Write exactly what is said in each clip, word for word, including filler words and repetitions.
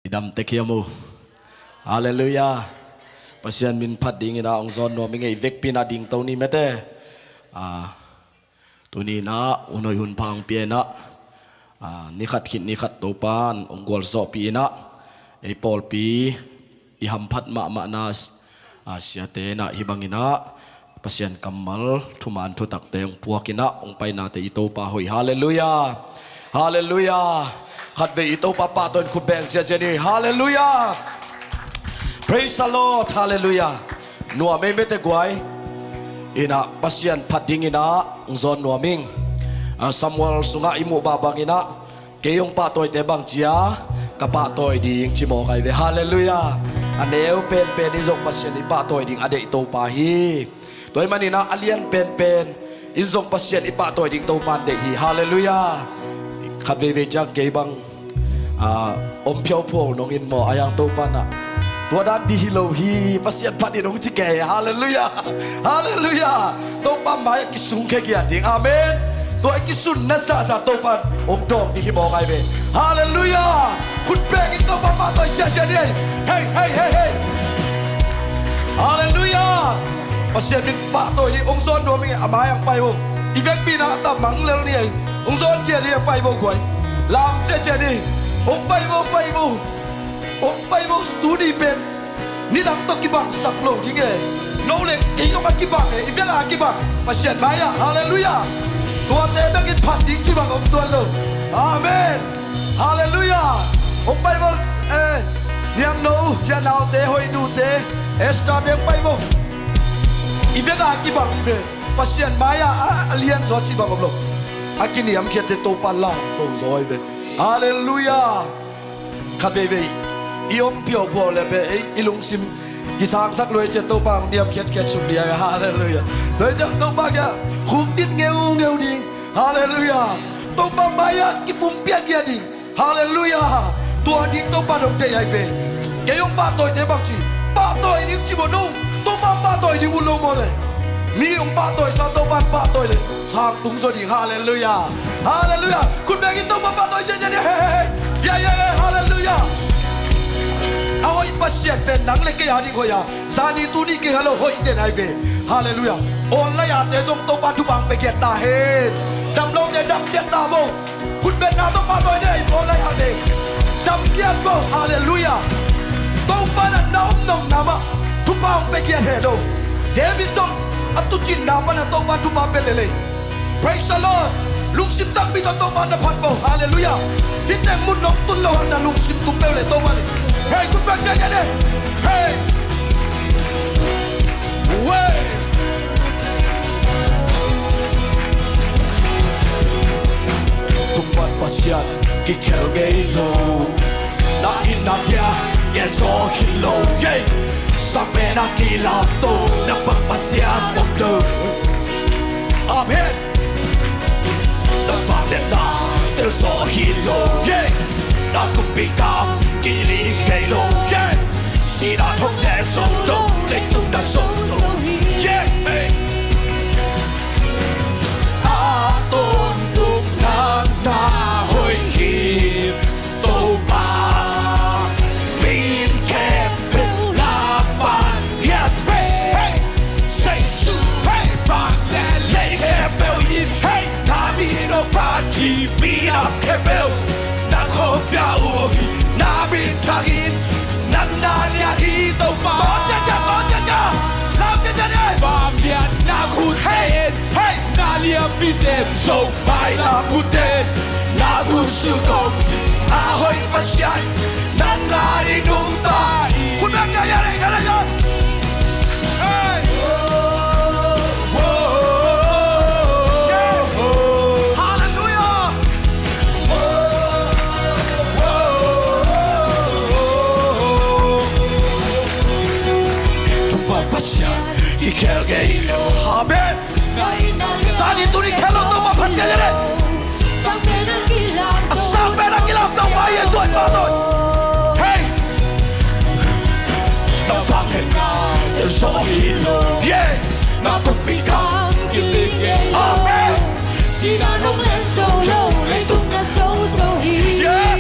I dam tek hiam uh? Halleluiah. Pasian min phat dingin ah hong zawn nuam ing ei. Vekpi in ah dingto ni mate. Ah, tuni in ah hun hoih hun pha hong pia in ah, ah, ni khat khit ni khat Topa'n hong gualzawhpih in ah, ei pawlpi i hamphat mahmahna, ah, siate in ah hih bangin ah Pasian kammal thuman thutakte hong puak in ah hong painate i Topa hoih. Halleluiah. Halleluiah. Khatvei i Topa pahtawi in khut beng ziahziah ni. Halleluiah. Praise the Lord. Halleluiah. Nuam ei mate guai. In ah Pasian phat dingin ah hong zawn nuam ing. Ah, Samuel sungah i muh bah bangin ah, kei hong pahtawite bang ci a, ka pahtawi ding ci mawk ai ve. Halleluiah. A neu penpen in zong Pasian i pahtawi ding a deih Topa hi. Tua ahih manin ah a lian penpen in zong Pasian i pahtawi ding Topa'n deih hi. Halleluiah. Khat veivei ciang kei bang, ah, om phiauphuau nong in maw, a yang Topa'n ah, tua dan ding hi lo hi, Pasian phat in hong ci kei. Halleluiah. Halleluiah. Topa mai-ah kisung khia giat ding. Amen. Tua i kisunna zahzah Topa'n hong dawng ding hi mawk ai ve. Halleluiah. Khut bengin Topa pahtawi ziahziah ni ei. Hei, hei, hei, hei. Halleluiah. Pasian min pahtawi ni, hong zawn nuam ing ei, a mai-ah hong pai vo. I vekpi in ah a tam mang lel ni ei. Hong zawn khia ni, hong pai vo guai. Lam ziahziah ni. Hong pai vo, pai vo. Hong pai vo, tuni pen nidang tawh kibangsak lo ding e. No le kei zong a kibang e, i vek a kibang. Pasian mai-ah, halleluiah. Tuate bek in phat ding ci bang om tuan lo. Amen. Halleluiah. Hong pai vo, eh, niangno, hia naute, hoih nute, Esther te hong pai vo. I vek a kibang hi ve. Pasian mai-ah a, a lianzaw ci bang om lo. A kiniamkhiatte Topa lamto zaw hi ve. Halleluiah. Khat veivei i om phiauphuau le pen ei, i lungsim kisangsak lua i ciah Topa hong niamkhiatkhiat suk ding a. Halleluiah. Tua i ciah Topa kiang khukdin ngeungeu ding. Halleluiah. Topa mai-ah kipumpiak giat ding. Halleluiah. Tua ding Topa dong deih ai ve. Kei hong pahtawite bang ci, pahtawi ding ci maw no. Topa pahtawi ding ut lo maw le. Mi hong pahtawi sa Topa pahtawi le sang tung zaw ding. Halleluiah. Halleluiah. Khut bengin Topa pahtawi ziahziah ni. Hei, hei, hei. Ya, ya, ya. Halleluiah. A hoih Pasian pen nang le kei a ding hoih a. Zani tuni kei halo hoih den ai ve. Halleluiah. Online a te zong Topa thupha hong pia giat ta hen. Damlote dam giat ta vo. Khut bengna tawh pahtawi ni ei online a te. Dam giat vo. Halleluiah. Topa na na om nong na mah thupha hong pia giat hen o. David zong a tuucinna pan a Topa thupha pia lel ei. Praise the Lord. Lungsim takpi tawh Topa na phat vo. Halleluiah. Hih teng mun nong tun lo hang na lungsim tung peuh le Topa le. Hei, khut beng ziahziah ni. Hei. Wei. Tung pan Pasian kikhel ngei lo. Na in na kia kia zaw hi lo, yeah. Sang pen a kilamto na bang Pasian om lo. Amen. Na vangliatna tel zaw hi lo, yeah. Na kumpi kam kiling ngei lo, yeah. Sihna thong le zo lo, leitung na zo zo hi, yeah, hey. A tawntung nang na hoih hi. Topa min khempeuh na pan hiat ve. Hey! Jesu, hey! Van le lei khempeuh in, hey! Na min hong phat hi, minam khempeuh na khuapia uh hi, na minthang in nang na lian hi Topa. Tawh ciacia, tawh ciacia, lau ciacia ni. Vangliatna khut, hey! Hey! Na lianpi sem zo mailam khut ten na khut sung kong hi. A hoih Pasian nang na ding nungta hi. Khut beng ciacia ni, ciacia ni. Hey! Halleluiah. Topa Pasian kikhel ngei lo. Amen. Zani tuni khel lo Topa phat ciacia ni. A sang pen a kilamto mai e tuan ma tuan. Hey. Na vangliatna tel zaw hi lo. Yeah. Na kumpi kam kiling ngei lo. Amen. Sihna thong le zo lo, leitung na zo zo hi. Yeah.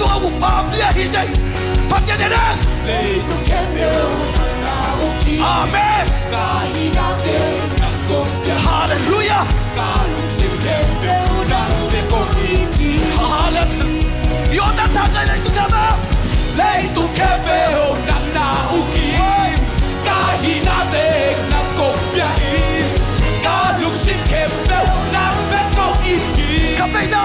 Tua upa bia hi zeng. Pathian in a. Amen. Halleluia. Halleluia. Tua ta sa ngai leitung khempeuh. Leitung khempeuh nang na uk hi. Ka hihna teng nang kong pia hi. Ka lungsim khempeuh nang bek kong it hi. Ka peina.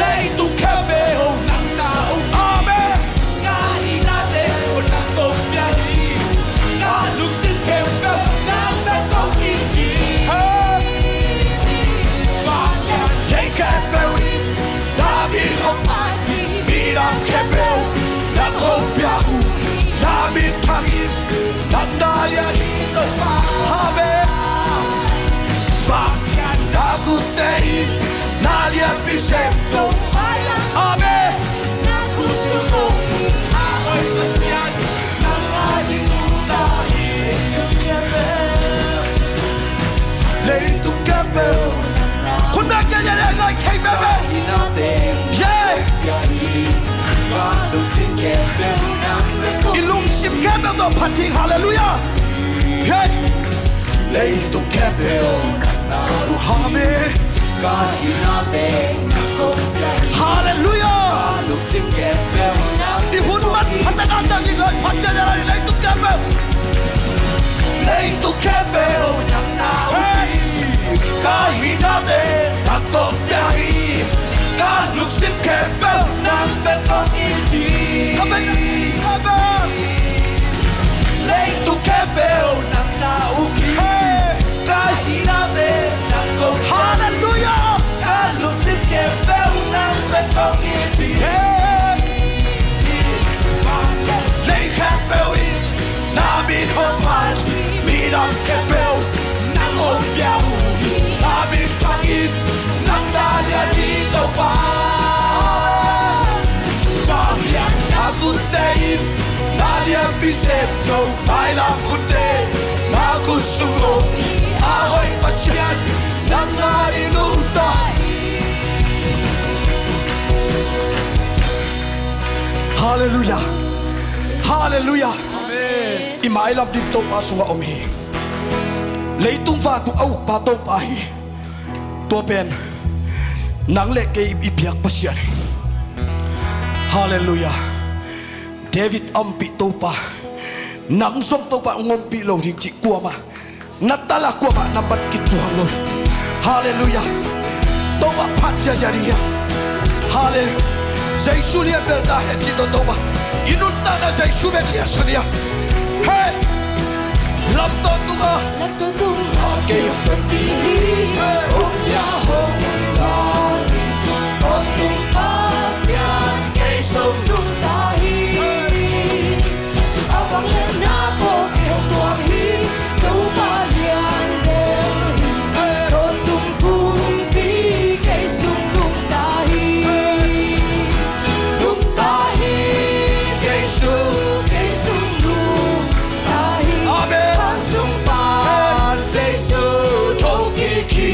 Leitung khempeuh nang na uk hi. Amen. Ka hihna teng nang kong pia hi. Ka lungsim khempeuh nang bek kong it hi. Hey. Vanglian lei khempeuh in na min hong phat hi. Minam khempeuh nang hong pia uh hi. Na min thang in nang na lian hi Topa. Amen. Vanglian na khutte in na lianpi sem zo. Amen. Na khut sung hong hi. A hoih Pasian nang a ding nungta hi. Leitung khempeuh. Khut beng ciangciang a ngai thei peuhmah. Yeah. I lungsim khempeuh tawh phat ding. Halleluia. Yeah. Leitung khempeuh. Amen. Halleluia. I hun man phatak a tang i ngai phat ciangciang a leitung khempeuh. Leitung khempeuh nang na uk hi. Ka hihna teng nang kong pia hi. Ka lungsim khempeuh nang bek kong it hi. Ka bek khempeuh. Leitung khempeuh nang na uk hi. Hey. Ka hihna teng nang kong pia hi. Halleluia. Ka lungsim khempeuh nang bek kong it hi. Hey. Lei khempeuh in na min hong phat hi. Minam khempeuh nang hong pia uh hi. Na min thang in nang na lian hi Topa. Vanglian na khutte in na lianpi sem zo. Mailam khutte na khut sung hong hi. A hoih Pasian nang a ding nungta hi. Halleluia. Halleluia. Amen. I mailam ding Topa sungah om hi. Leitung vantung a ukpa Topa hi. Tua pen nang le kei i biak Pasian hi. Halleluia. David a ompih Topa, nang zong Topa hong ompih lo ding cih kuamah na tala kuamah na bat kituak lo. Halleluia. Topa phat ziazia ding hiam? Halleluia. Jesu lian bel ta hen cih tawh Topa i nuntakna Jesu bek liansa ding hiam? Hei. Lamtawn tungah. Lamtawn tungah kei hong panpih hi. Hong pia hong ta hi. Tawntung Pasian kei zong nungta hi. A vangliatna tawh kei hong tuak hi. Topa lian bel hi. Tawntung kumpi kei zong nungta hi. Nungta hi. Jesu kei zong nungta hi. Amen. Hanciam pan Jesu thokik hi.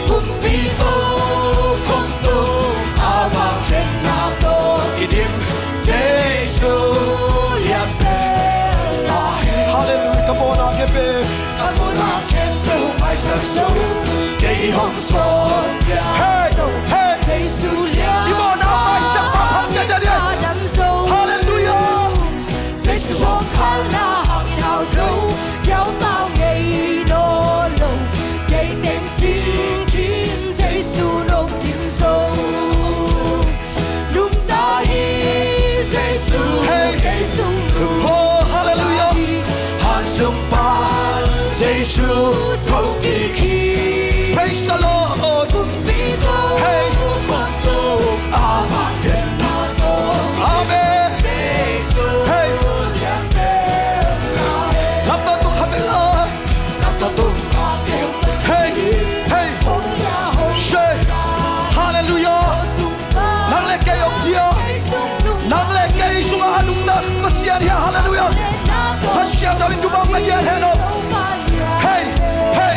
Kumpi tawh khong tawh a vangliatna tawh kidim Jesu lian bel ta hi. Halleluia. Ka mawhna khempeuh, ka mawhna khempeuh hong maisak zo. Kei hong sawlsia zo. Hey, hey. Jesu lian. I mawhna hong maisak pa hong maisak zo. Halleluia. Jesu zawngkhalna hangin hau zo, kiautau ngei nawn lo, kei teng cingkim Jesu nong dim zo. Nungta hi Jesu, hey. Kei zong nungta hi. Oh, hallelujah. Hanciam pan Jesu thokik hi. Praise the Lord. Kumpi tawh, hey. Amen. Hey. Lamtawn tung khat bek lai. Hey. Hey. Say. Hallelujah. Nang le kei om dia. Nang le kei sungah a nungta Pasian hi a. Hallelujah. Pasian nau in tumang Pasian hen om. Hey. Hey.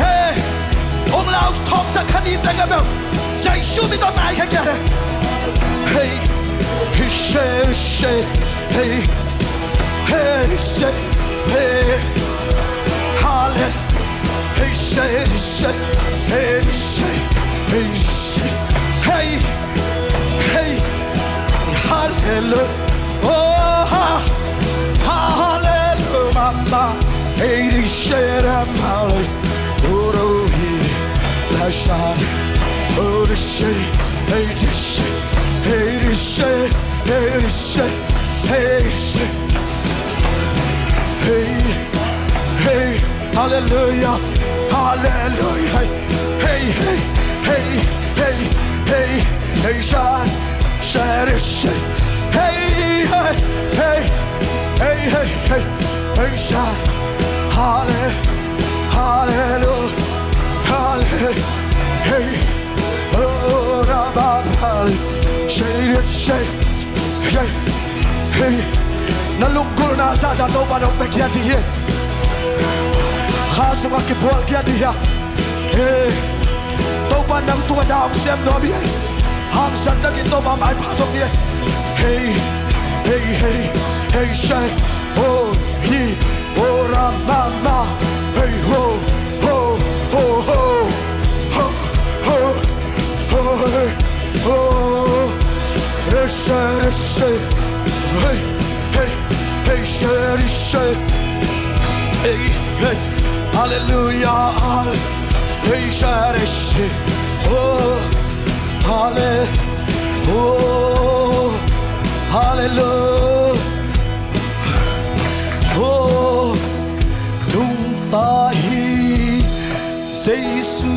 Hey, ong lau thawksak kha ni teng a bel Jesu min tawh nai kha kia. Hey, hey, she, she, hey, hey, she, hey, hallelujah. Hey, she, she, hey, she, hey, she, hey, hey, hallelujah. Oh, ha, hallelujah, mama. Hey, she, mama. Oro, hey, la, sha, oh, the, she, hey, the, she, hey, the, she, hey, the, she, hey, she. Hey, hey, hallelujah, hallelujah. Hey, hey, hey, hey, hey, hey, sha, sha, sha. Hey, hey, hey, hey, hey, hey, hey, sha. Halle-, hallelujah, halle-, hey. Oh, rababali. Shei, shei, shei. Hey. Na lunggulhna zahzah Topa nong pia khia ding hi. Kha sungah kibual khia ding hi. Hey. Topa nang tungah na hong sem nuam hi. Hangsan takin Topa maipha zong hi. Hey, hey, hey, hey, shei. Oh, hi. Oh, ra, ma, ma. Hey, ho, ho, ho, ho. Ho, ho, ho, hey, ho. Hey, she, hey, she. Hey, hey, hey, she, hey, she. Hey, hey. Hallelujah, hallelujah. Hey, she, hey, she. Oh, halle-, oh, hallelujah. Oh, nungta hi Jesu,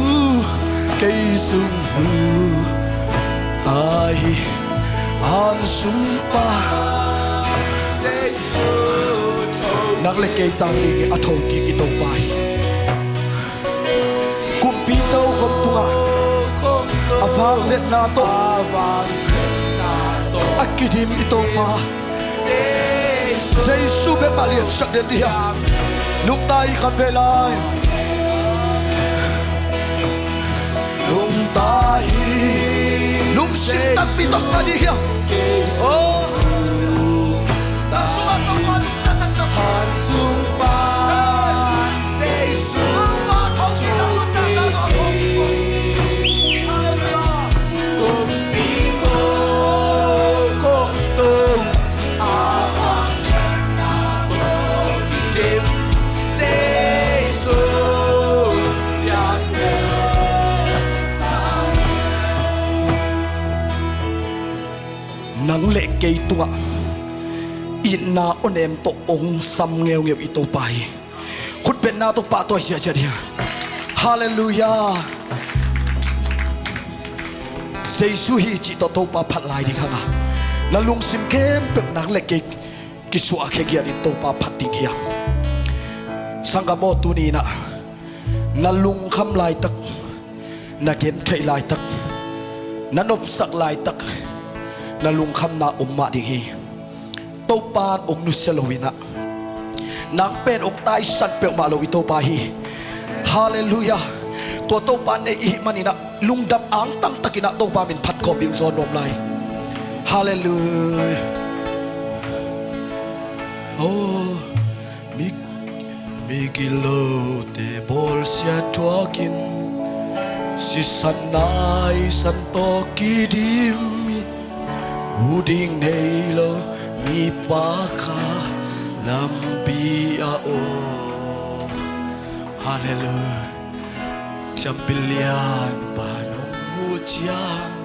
kei sung nungta hi, an sung pa Jesu. Nang le kei tang ding a thokik i Topa hi. Kumpi tokhom tungah a vangliatna tawh a kidim i Topa Jesu bek mah liansak den dih hiam? Nungta hi kha ve lai. Nungta hi. Lungsim takpi tawh sa dih hiam? Oh. Nang le kei tungah itna awnem tawh ong sam ngeungeu i Topa hi. Khutbetna tawh pahtawi siahsiah dih hiam? Halleluiah. Jesu hi cih tawh Topa phat lai ding hang a, na lungsim khempeuh nang le kei kisuahkhia giat in Topa phat ding hiam? Sanggam aw, tuni in ah na lungkham laitak, na gentheih laitak, na nopsak laitak, na lungkhamna om mah ding hi. Topa in ong nusia lo in ah, nang pen ong taisan peuhmah lo i Topa hi. Halleluiah. Tua Topa in nei i hih manin ah lungdam angtang takin ah Topa min phatkhawm ding zawn nuam lai. Halleluiah. Oh, mi, migilote bawlsia thuakin sisan naisan tawh kidim hi. Hu ding nei lo mipa kha lampi a om. Halleluiah. Siampi lianpa nong muh ciang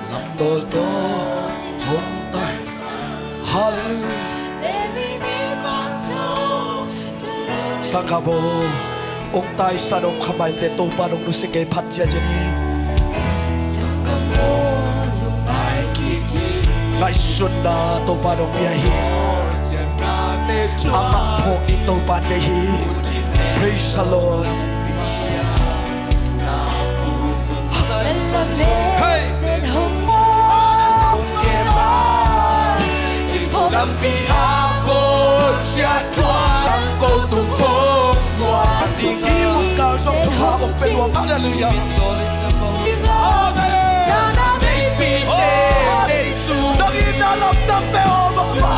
lamdawl tawh hong tai. Halleluiah. Sanggam aw, Hong taisan om kha maite, Topa nong nusia kei phat ziazia ni. Ngaihsutna Topa nong pia hi. Amah phawk ding Topa nei hi. Praise the Lord. Hey! Lampi a bawl siat thuak ko tung hong buak. Ding i mun kal zong thupha hong pia luang. Halleluiah. Amen. Oh, nang in na lamdang pe aw, Baba.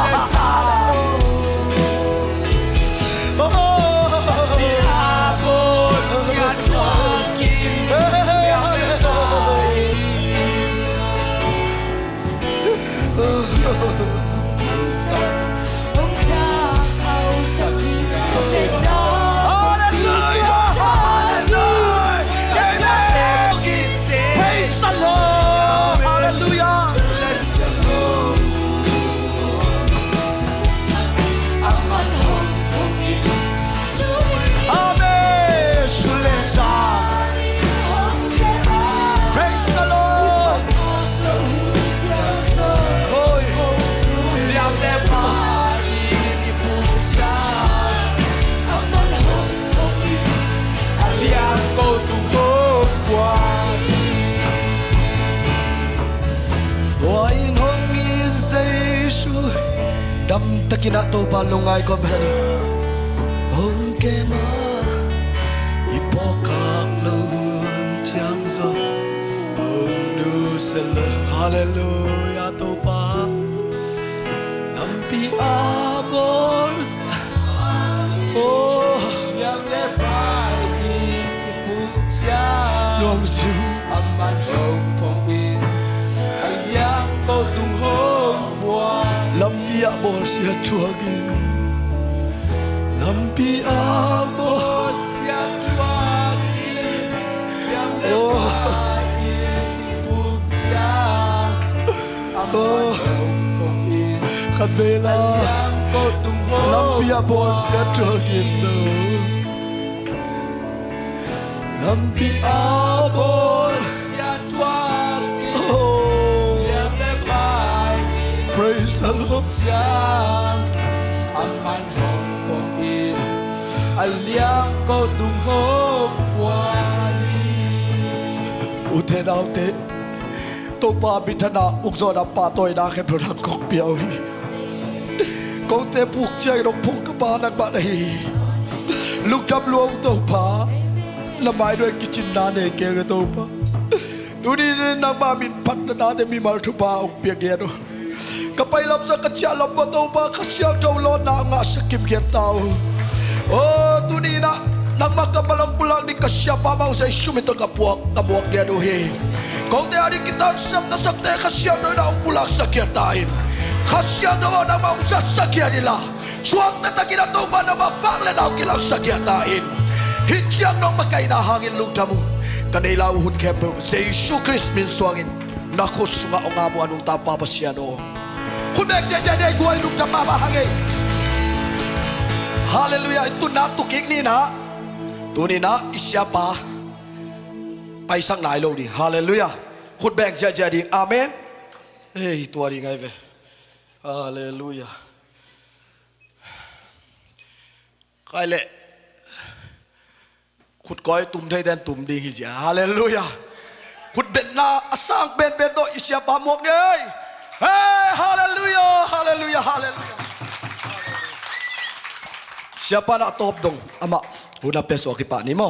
Oh. Hallelujah! Hallelujah! Amen. Praise the Lord! Hallelujah! Amen. Praise the Lord. Oi. Tua in hong i Jesu. Damtakin ah Topa lungngai kawm hen. Hong kem a i phawkkak loh hun ciang zong hong nusia lo. Halleluiah Topa. Lampi a bawl. Oh. Nuam si. Amah hong phawk in a liang ko tung hong buak. Lampi ah bawl siat thuak in. Lampi ah bawl siat thuak in. Oh. Oh. Khat vei la. Lampi ah bawl siat thuak in. Lampi a bawl. Oh. Praise the Lord. Ute naute, Topa minthanna ukzawhna pahtawina khempeuh nang kong pia uh hi. Kote puk ciangin hong phung ka Pa nangmah na hi. Lungdam lua ung Topa. Na mai nuai kicinna nei keng e Topa. Tuni in nangmah min phat na tate mimal thupha hong pia ngiat uh. Ka pai lamsang ka ciah lam uah Topa Kha Siangtho lawnna hong ngahsak kim ngiat ta uh. Oh, tuni in ah nangmah kammal hong pulak ding ka siapa mah uh Jesu min tawh ka puak ka muak ngiat uh hi. Kote a ding kitansam nasepte Kha Siangtho in ah hong pulaksak ngiat ta in. Kha Siangtho aw nangmah hong zatsak ngiat inla. Suakta takin ah Topa nangmah vangliatna hong kilangsak ngiat ta in. Hih ciang nong makaihna hangin lungdam uh. Ka neih lai uh hun khempeuh Jesu Khrist min suangin na khut sungah hong ap uh a nungta Pa Pasian aw. Khut beng ziahziah ding guai, lungdam mahmah hang ei. Halleluiah. I tunna tuk kik ni in ah. Tuni in ah i siapa paisak nai lo ding. Halleluiah. Khut beng ziahziah ding. Amen. Ei, tua ding ahi ve. Halleluiah. Kai leh khut kawih tum thei den tum ding hi zia. Halleluiah. Khut betna a sang penpen tawh i siapa muak ni ei. Hey, halleluiah, halleluiah, halleluiah. Siapa na tawp dong amah hun a pia suak i pah ni maw.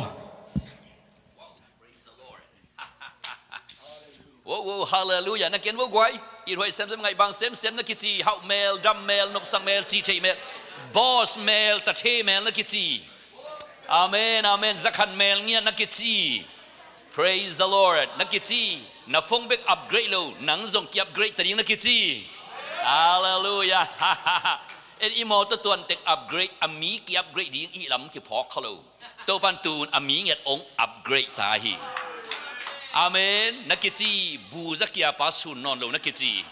Wo, wo, halleluiah. Na ken wo guai. Ithuai semsem, ngaihbang semsem na kici. Hauh mel, dam mel, nopsak mel, cihtheih mel, boss mel, tathe mel na kici. Amen, amen. Zakhan mel ngiat na kici. Praise the Lord. Na kici. Na phone bek upgrade lo, nang zong ki-upgrade ta ding na kici. Halleluiah. En i mawtaw tuan tek upgrade, a mi ki-upgrade ding i lam kiphawk kha lo. Topan tun a mi ngiat hong upgrade ta hi. Amen. Na kici, bu za kia pa sun nawn lo na kici.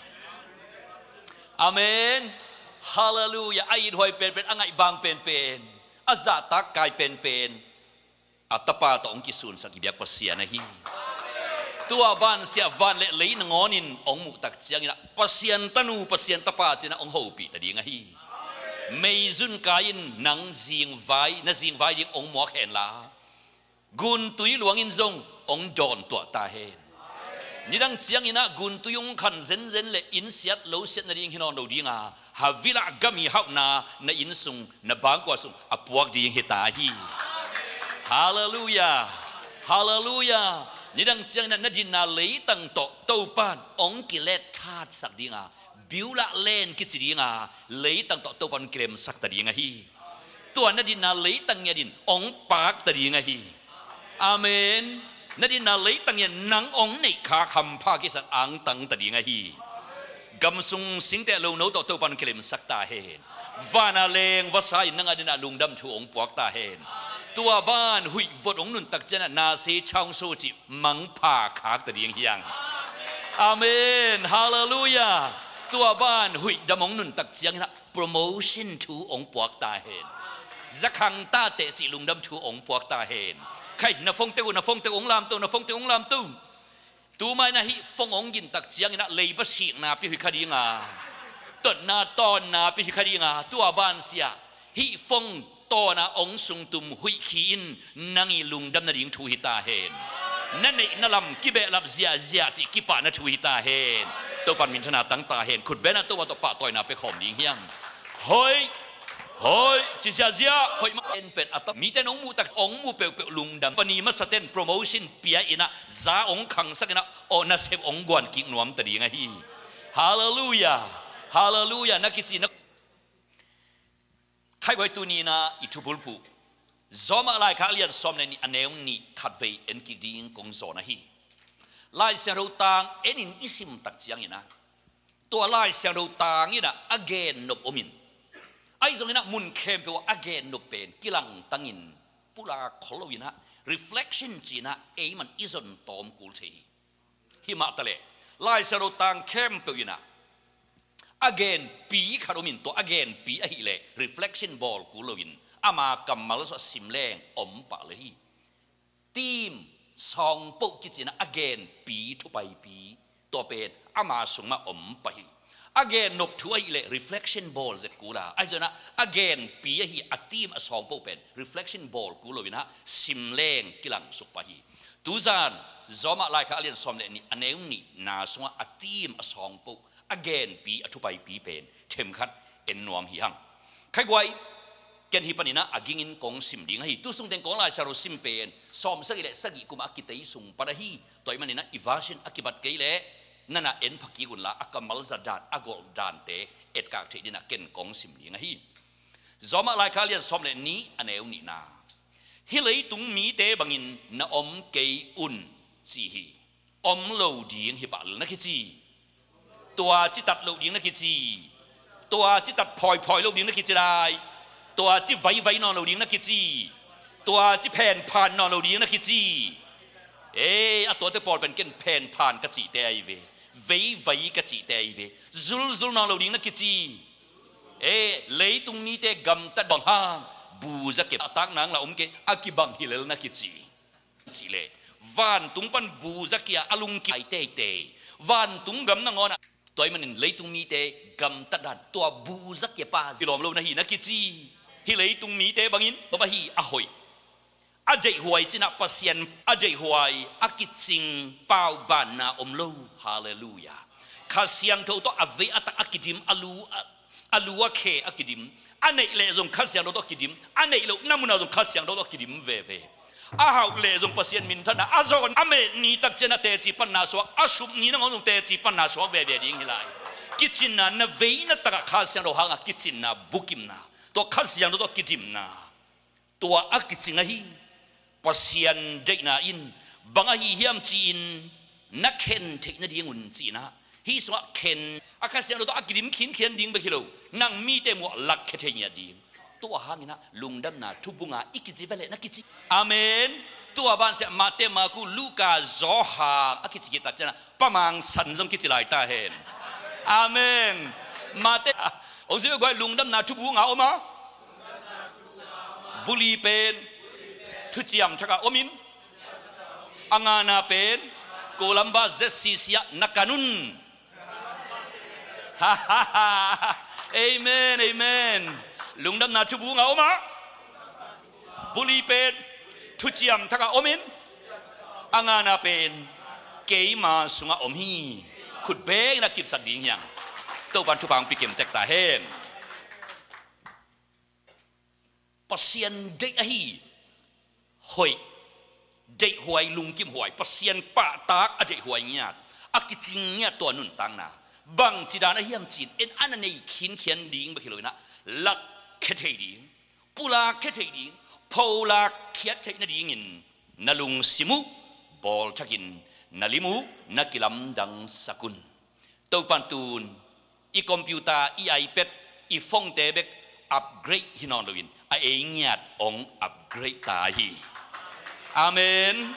Amen. Halleluiah. A ithuai penpen, a ngaihbang penpen, a zahtak kai penpen. A Tapa tawh hong kisunsak i biak Pasian ahi. Tua bansiah van le lei nangawnin hong muh tak ciangin ah Pasian tanu, Pasian tapa ci-in ah hong hopih ta ding ahi. Meizun kai-in nang zingvai, na zingvai ding hong muak henla, guntui luangin zong hong dawntuah ta hen. Nidang ciangin ah guntui hong khan zenzen le inn siat lo siat nading hi nawn lo ding a, Havilah gam i hauhna na inn sung, na bangkua sung a puak ding hi ta hi. Halleluiah. Halleluiah. Nidang ciangin ah na dinna leitang tawh Topan hong kilet thatsak ding a, biulah len kici ding a, leitang tawh Topan kilemsak ta ding ahi. Tua na dinna leitang ngiatin hong paak ta ding ahi. Amen. Na dinna leitang ngiat nang hong neihkhak hampha kisat angtang ta ding ahi. Gam sung singteh lo no tawh Topan kilemsak ta hen. Vana leng vasa in nang a dinah lungdam thu hong puak ta hen. Tua ban huih vot hong nuntak ciangin ah nase chawngso cih mangpha khak ta ding hiang. Amen. Halleluiah. Tua ban huih dam hong nuntak ciangin ah promotion thu hong puak ta hen. Zakhang tate cih lungdam thu hong puak ta hen. Khai, na phone teh uh, na phone teh uh hong lamto, na phone teh uh hong lamto. Tumai na hih phone hong gintak ciangin ah leiba sikna pia huih kha ding a, totna tawnna pia huih kha ding a, tua bansiah hih phone tawna hong sungtum huih khi in nang i lungdam nading thu hi ta hen. Na neihna lam kibehlap ziahziah cih kipahna thu hi ta hen. Topan minthanna tang ta hen. Khutbetna Topa tawh pahtawina pia khawm ding hiang. Hoih, hoih, ci ziahziah hoih mah. En pen a ta, mite in hong muh tak, hong muh peuhpeuh lungdam. Pani masaten promotion pia in ah, za hong khangsak in ah, aw, nasep hong guan kik nuam ta ding ahi. Halleluiah. Halleluiah. Na kici na Khaiguai, tuni in ah i thubulphuh Rom ah laikhak a lian sawm le nih a neu nih khatvei en kik ding kong zawn ahi. Lai Siangtho tang enin i sim tak ciangin ah, tua Lai Siangtho tang in ah a gennop om in, ahi zongin ah mun khempeuh ah a gennop pen kilangtangin pulak khol lo in ah, reflection ci-in ah ei man i zon tawm kul thei hi. Hi mah taleh Lai Siangtho tang khempeuh in ah a genpi khat om in, tua a genpi ahih leh reflection bawl kul lo in ama kammal sungah sim leng om pah lel hi. Theme, sawngpoh kici in ah a genpi thupaipi, tua pen ama sung mah om pah hi. A gennop thu ahih leh reflection bawl zek kul a, ahi zongin ah a genpi ahi a theme, a sawngpoh pen reflection bawl kul lo in ah sim leng kilangsuk pah hi. Tuzan Rom ah laikhak a lian sawm le nih a neu nihna sungah a theme, a sawngpoh, a genpi, a thupaipi pen themkhat en nuam hi hang. Khaiguai, ken hih panin ah a gingin kong sim ding ahi. Tu sung teng kong Lai Siangtho sim pen sawmsagih le sagih kum a kitei sung pan ahi. Tua ahih manin ah i version a kibat kei leh na na en pha kik unla, a kammal zat dan, a golh dante etkak theih dingin ah ken kong sim ding ahi. Rom ah laikhak a lian sawm le nih a neu nihna. Hih leitung mite bangin na om kei un, ci hi. Om lo ding hi pah lel na kici. Tua ci tat lo ding na kici. Tua ci tat phawiphawi lo ding na kici lai. Tua ci vaivai nawn lo ding na kici. Tua ci phenphan nawn lo ding na kici. Ee, a tuate pawl pen ken phenphan ka cihte ahi ve. Veivai ka cihte ahi ve. Zulzul nawn lo ding na kici. Ee, leitung mite gamtat bang hang, buza kia a tak nang la om kei, a kibang hi lel na kici. Cih leh vantung pan buza kia a lungkim teitei. Vantung gam nangawn ah, tua ahih manin leitung mite gamtat dan, tua buza kia pa zilawm lo na hi na kici. Hih leitung mite bangin baba hi a hoih, a deihhuai ci-in ah Pasian a deihhuai a kicing paubanna om lo. Halleluiah. Kha Siangtho tawh a vei a tak a kidim, a lu a, a lu a khe a kidim. A neih leh zong Kha Siangtho tawh a kidim, a neih lohna munah zong Kha Siangtho tawh a kidim veve. A hauh leh zong Pasian minthanna, a zawn a met ni tak ciangin ah teci panna suak, a sup ni nangawn zong teci panna suak veve ding hi lai. Kicinna, na veina takah Kha Siangtho hangah kicinna, bukimna, tua Kha Siangtho tawh a kidimna, tua a kicing ahi. Pasian deihna in bang ahi hiam ci-in na khen theih nadingun ci-in ah, hih sungah khen, a Kha Siangtho tawh a kidim khinkhian ding bek hi lo, nang mite muh ah lakkhia thei ngiat ding. Tua hangin ah lungdamna thubunga i kici ve leh na kici. Amen. Tua bansiah Mate, Maku, Luka, Johan a kici khit tak ciangin ah Pa Mang San zong kici lai ta hen. Amen. Mate, hong zui guai, lungdamna thubunga om a, buli pen Thuciam Thak ah om in, a ngana pen Columba Z C C ah na kan un. Amen, amen. Lungdamna thubung a om ah, buli pen Thuciam Thak ah om in, a ngana pen keima sungah om hi. Khut bengin a kipsak ding hi hang. Topan thupha hong pia kim tek ta hen. Pasian deih ahi hoih, deihhuai, lungkimhuai, Pasian pahtak a deihhuai ngiat, a kicing ngiat, tua nuntakna bangci dan a hiam ci-in en a na nei khinkhian ding bek hi lo in ah, lakkhia thei ding, pulakkhia thei ding, pholakkhiat theih nadingin na lungsim uh bawlthakin, na lim uh na kilamdangsak un. Topan tun i computer, i iPad, i phone-te bek upgrade hi nawn loin, a ei ngiat hong upgrade ta hi. Amen.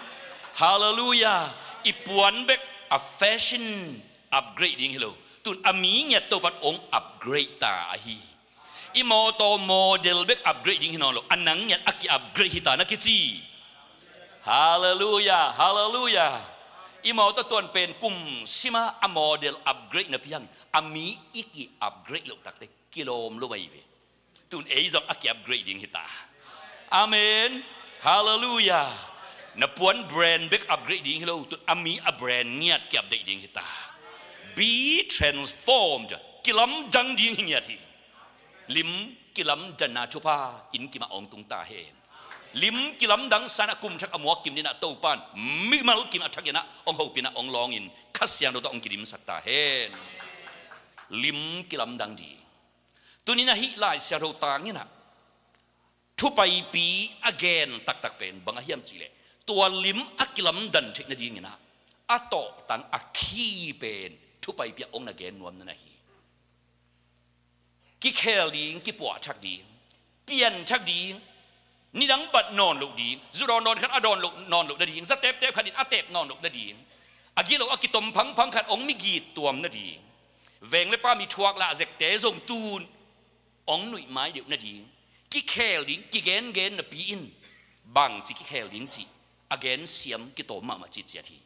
Halleluiah. I puan bek a fashion upgrade ding hi lo. Tun a mi ngiat Topan hong upgrade ta ahi. I mawtaw model bek upgrade ding hi nawn lo, a nang ngiat a ki-upgrade hi ta na kici. Halleluiah, halleluiah. I mawtaw tuan pen kum sima a model upgrade napi hang, a mi i ki-upgrade loh takte kilawm lo mai ve. Tun ei zong a ki-upgrade ding hi ta. Amen. Halleluiah. Na puan brand bek upgrade ding hi lo, tun a mi a brand ngiat ki-update ding hi ta. Be transformed. Kilamdang ding hi ngiat hi. Lim kilamdanna thupha inn kimah hong tung ta hen. Lim kilamdang san a kum thak a muak kim dingin ah Topan mimal kim a thak in ah hong hopih in ah hong lawngin Kha Siangtho tawh hong kidimsak ta hen. Lim kilamdang ding. Tuni-in ah hih Lai Siangtho tangin ah thupaipi a gen taktak pen bang a hiam cih leh, tua lim a kilamdan theih nadingin ah a tawhtang a key pen thupaipi ah hong na gen nuam na hi. Kikhel ding, kipuahthak ding, pianthak ding, nidang bat nawn loh ding, zu dawndawn khat a dawn loh nawn loh nading, za teptep khat in a tep nawn loh nading, a gilo a kitom phangphang khat hong migit tuam nading, veng le pa mi thuak lah zekte zong tun hong nuih mai deuh nading, kikhel ding, kigengen napi in bangci kikhel ding cih a gensiam kitawm mahmah citciat hi.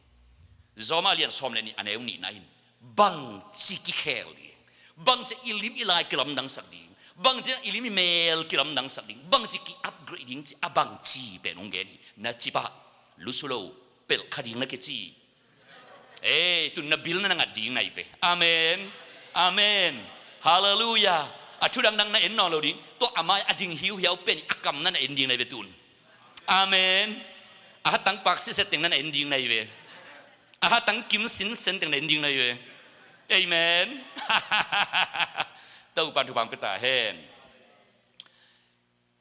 Zawmah lian sawm le nih a neu nihna in bangci kikhel ding, bangci i lim i lai kilamdangsak ding, bangci i lim i mel kilamdangsak ding, bangci ki-upgrade ding cih a bangci pen hong gen hi. Na cipah lusu lo, pelh kha ding na kici. Ei, tun na bil na na ngat ding na hi ve. Amen. Amen. Halleluiah. A thu dangdang na en nawn lo ding. Tua a mai a ding hiuhiau pen a kam na na en ding na hi ve tun. Amen. A hatang pak siset teng na na en ding na hi ve. A hatang kim sinsen teng na en ding na hi ve. Amen. Topan thupha hong pia ta hen.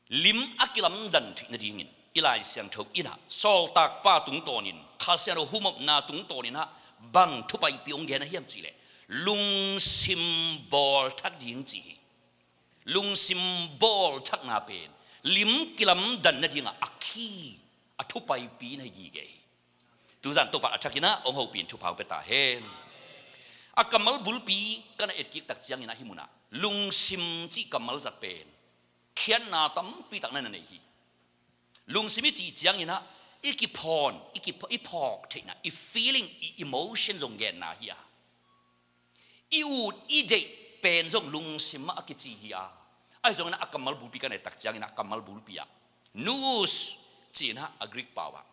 Lim a kilamdan theih nadingin i Lai Siangtho in ah, sawltakpa tungtawnin, Kha Siangtho humopna tungtawnin ah bang thupaipi hong gen a hiam cih leh, lungsim bawlthak ding ci hi. Lungsim bawlthakna pen lim kilamdan nadingah a key, a thupaipi na hi gige hi. Tuzan Topan a thakin ah hong hopih in thupha hong pia ta hen. A kammal bulpi ka na etkik tak ciangin ah hih munah lungsim cih kammal zat pen khiatna tampi tak na na nei hi. Lungsim i cih ciangin ah i kiphawn, i kipha-, i phawk theihna, i feeling, i emotion zong genna hi a, i ut i deih pen zong lungsim mah a kici hi a. Ahi zongin ah a kammal bulpi ka na et tak ciangin ah a kammal bulpi ah nous ci-in ah a Greek pau ah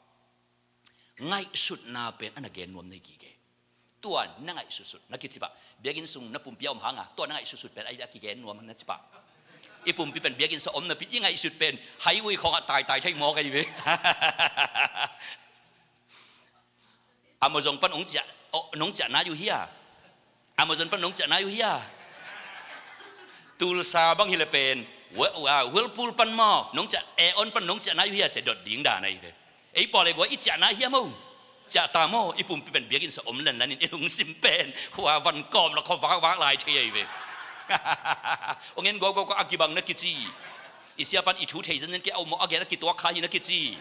ngaihsutna pen a na gen nuam na hi gige. Tua na ngaihsutsut na kici pah. Biakinn sung na pumpi a om hanga tua na ngaihsutsut pen a kigen nuam na ci pah. I pumpi pen biakinn sung om napi i ngaihsut pen highway khawngah taitai thei mawk ahi ve. Amazon pan hong ciah, oh, nong ciah nai uh hia? Amazon pan nong ciah nai uh hia? Tulsa bang hi le pen, Wh-, uh, Whirlpool pan maw nong ciah, Aeon pan nong ciah nai uh hia ci-a dot ding dan ahi ve. Ei pawle gua i ciah nai hia maw? Ciah ta maw? I pumpi pen biakinn sung om lanlanin i lungsim pen khua van kawm la khua vakvak lai thei ahi ve. Hong en gawgawgaw a kibang na kici. I sia pan i thu thei zenzen kei a um maw a gen a kituak kha hi na kici.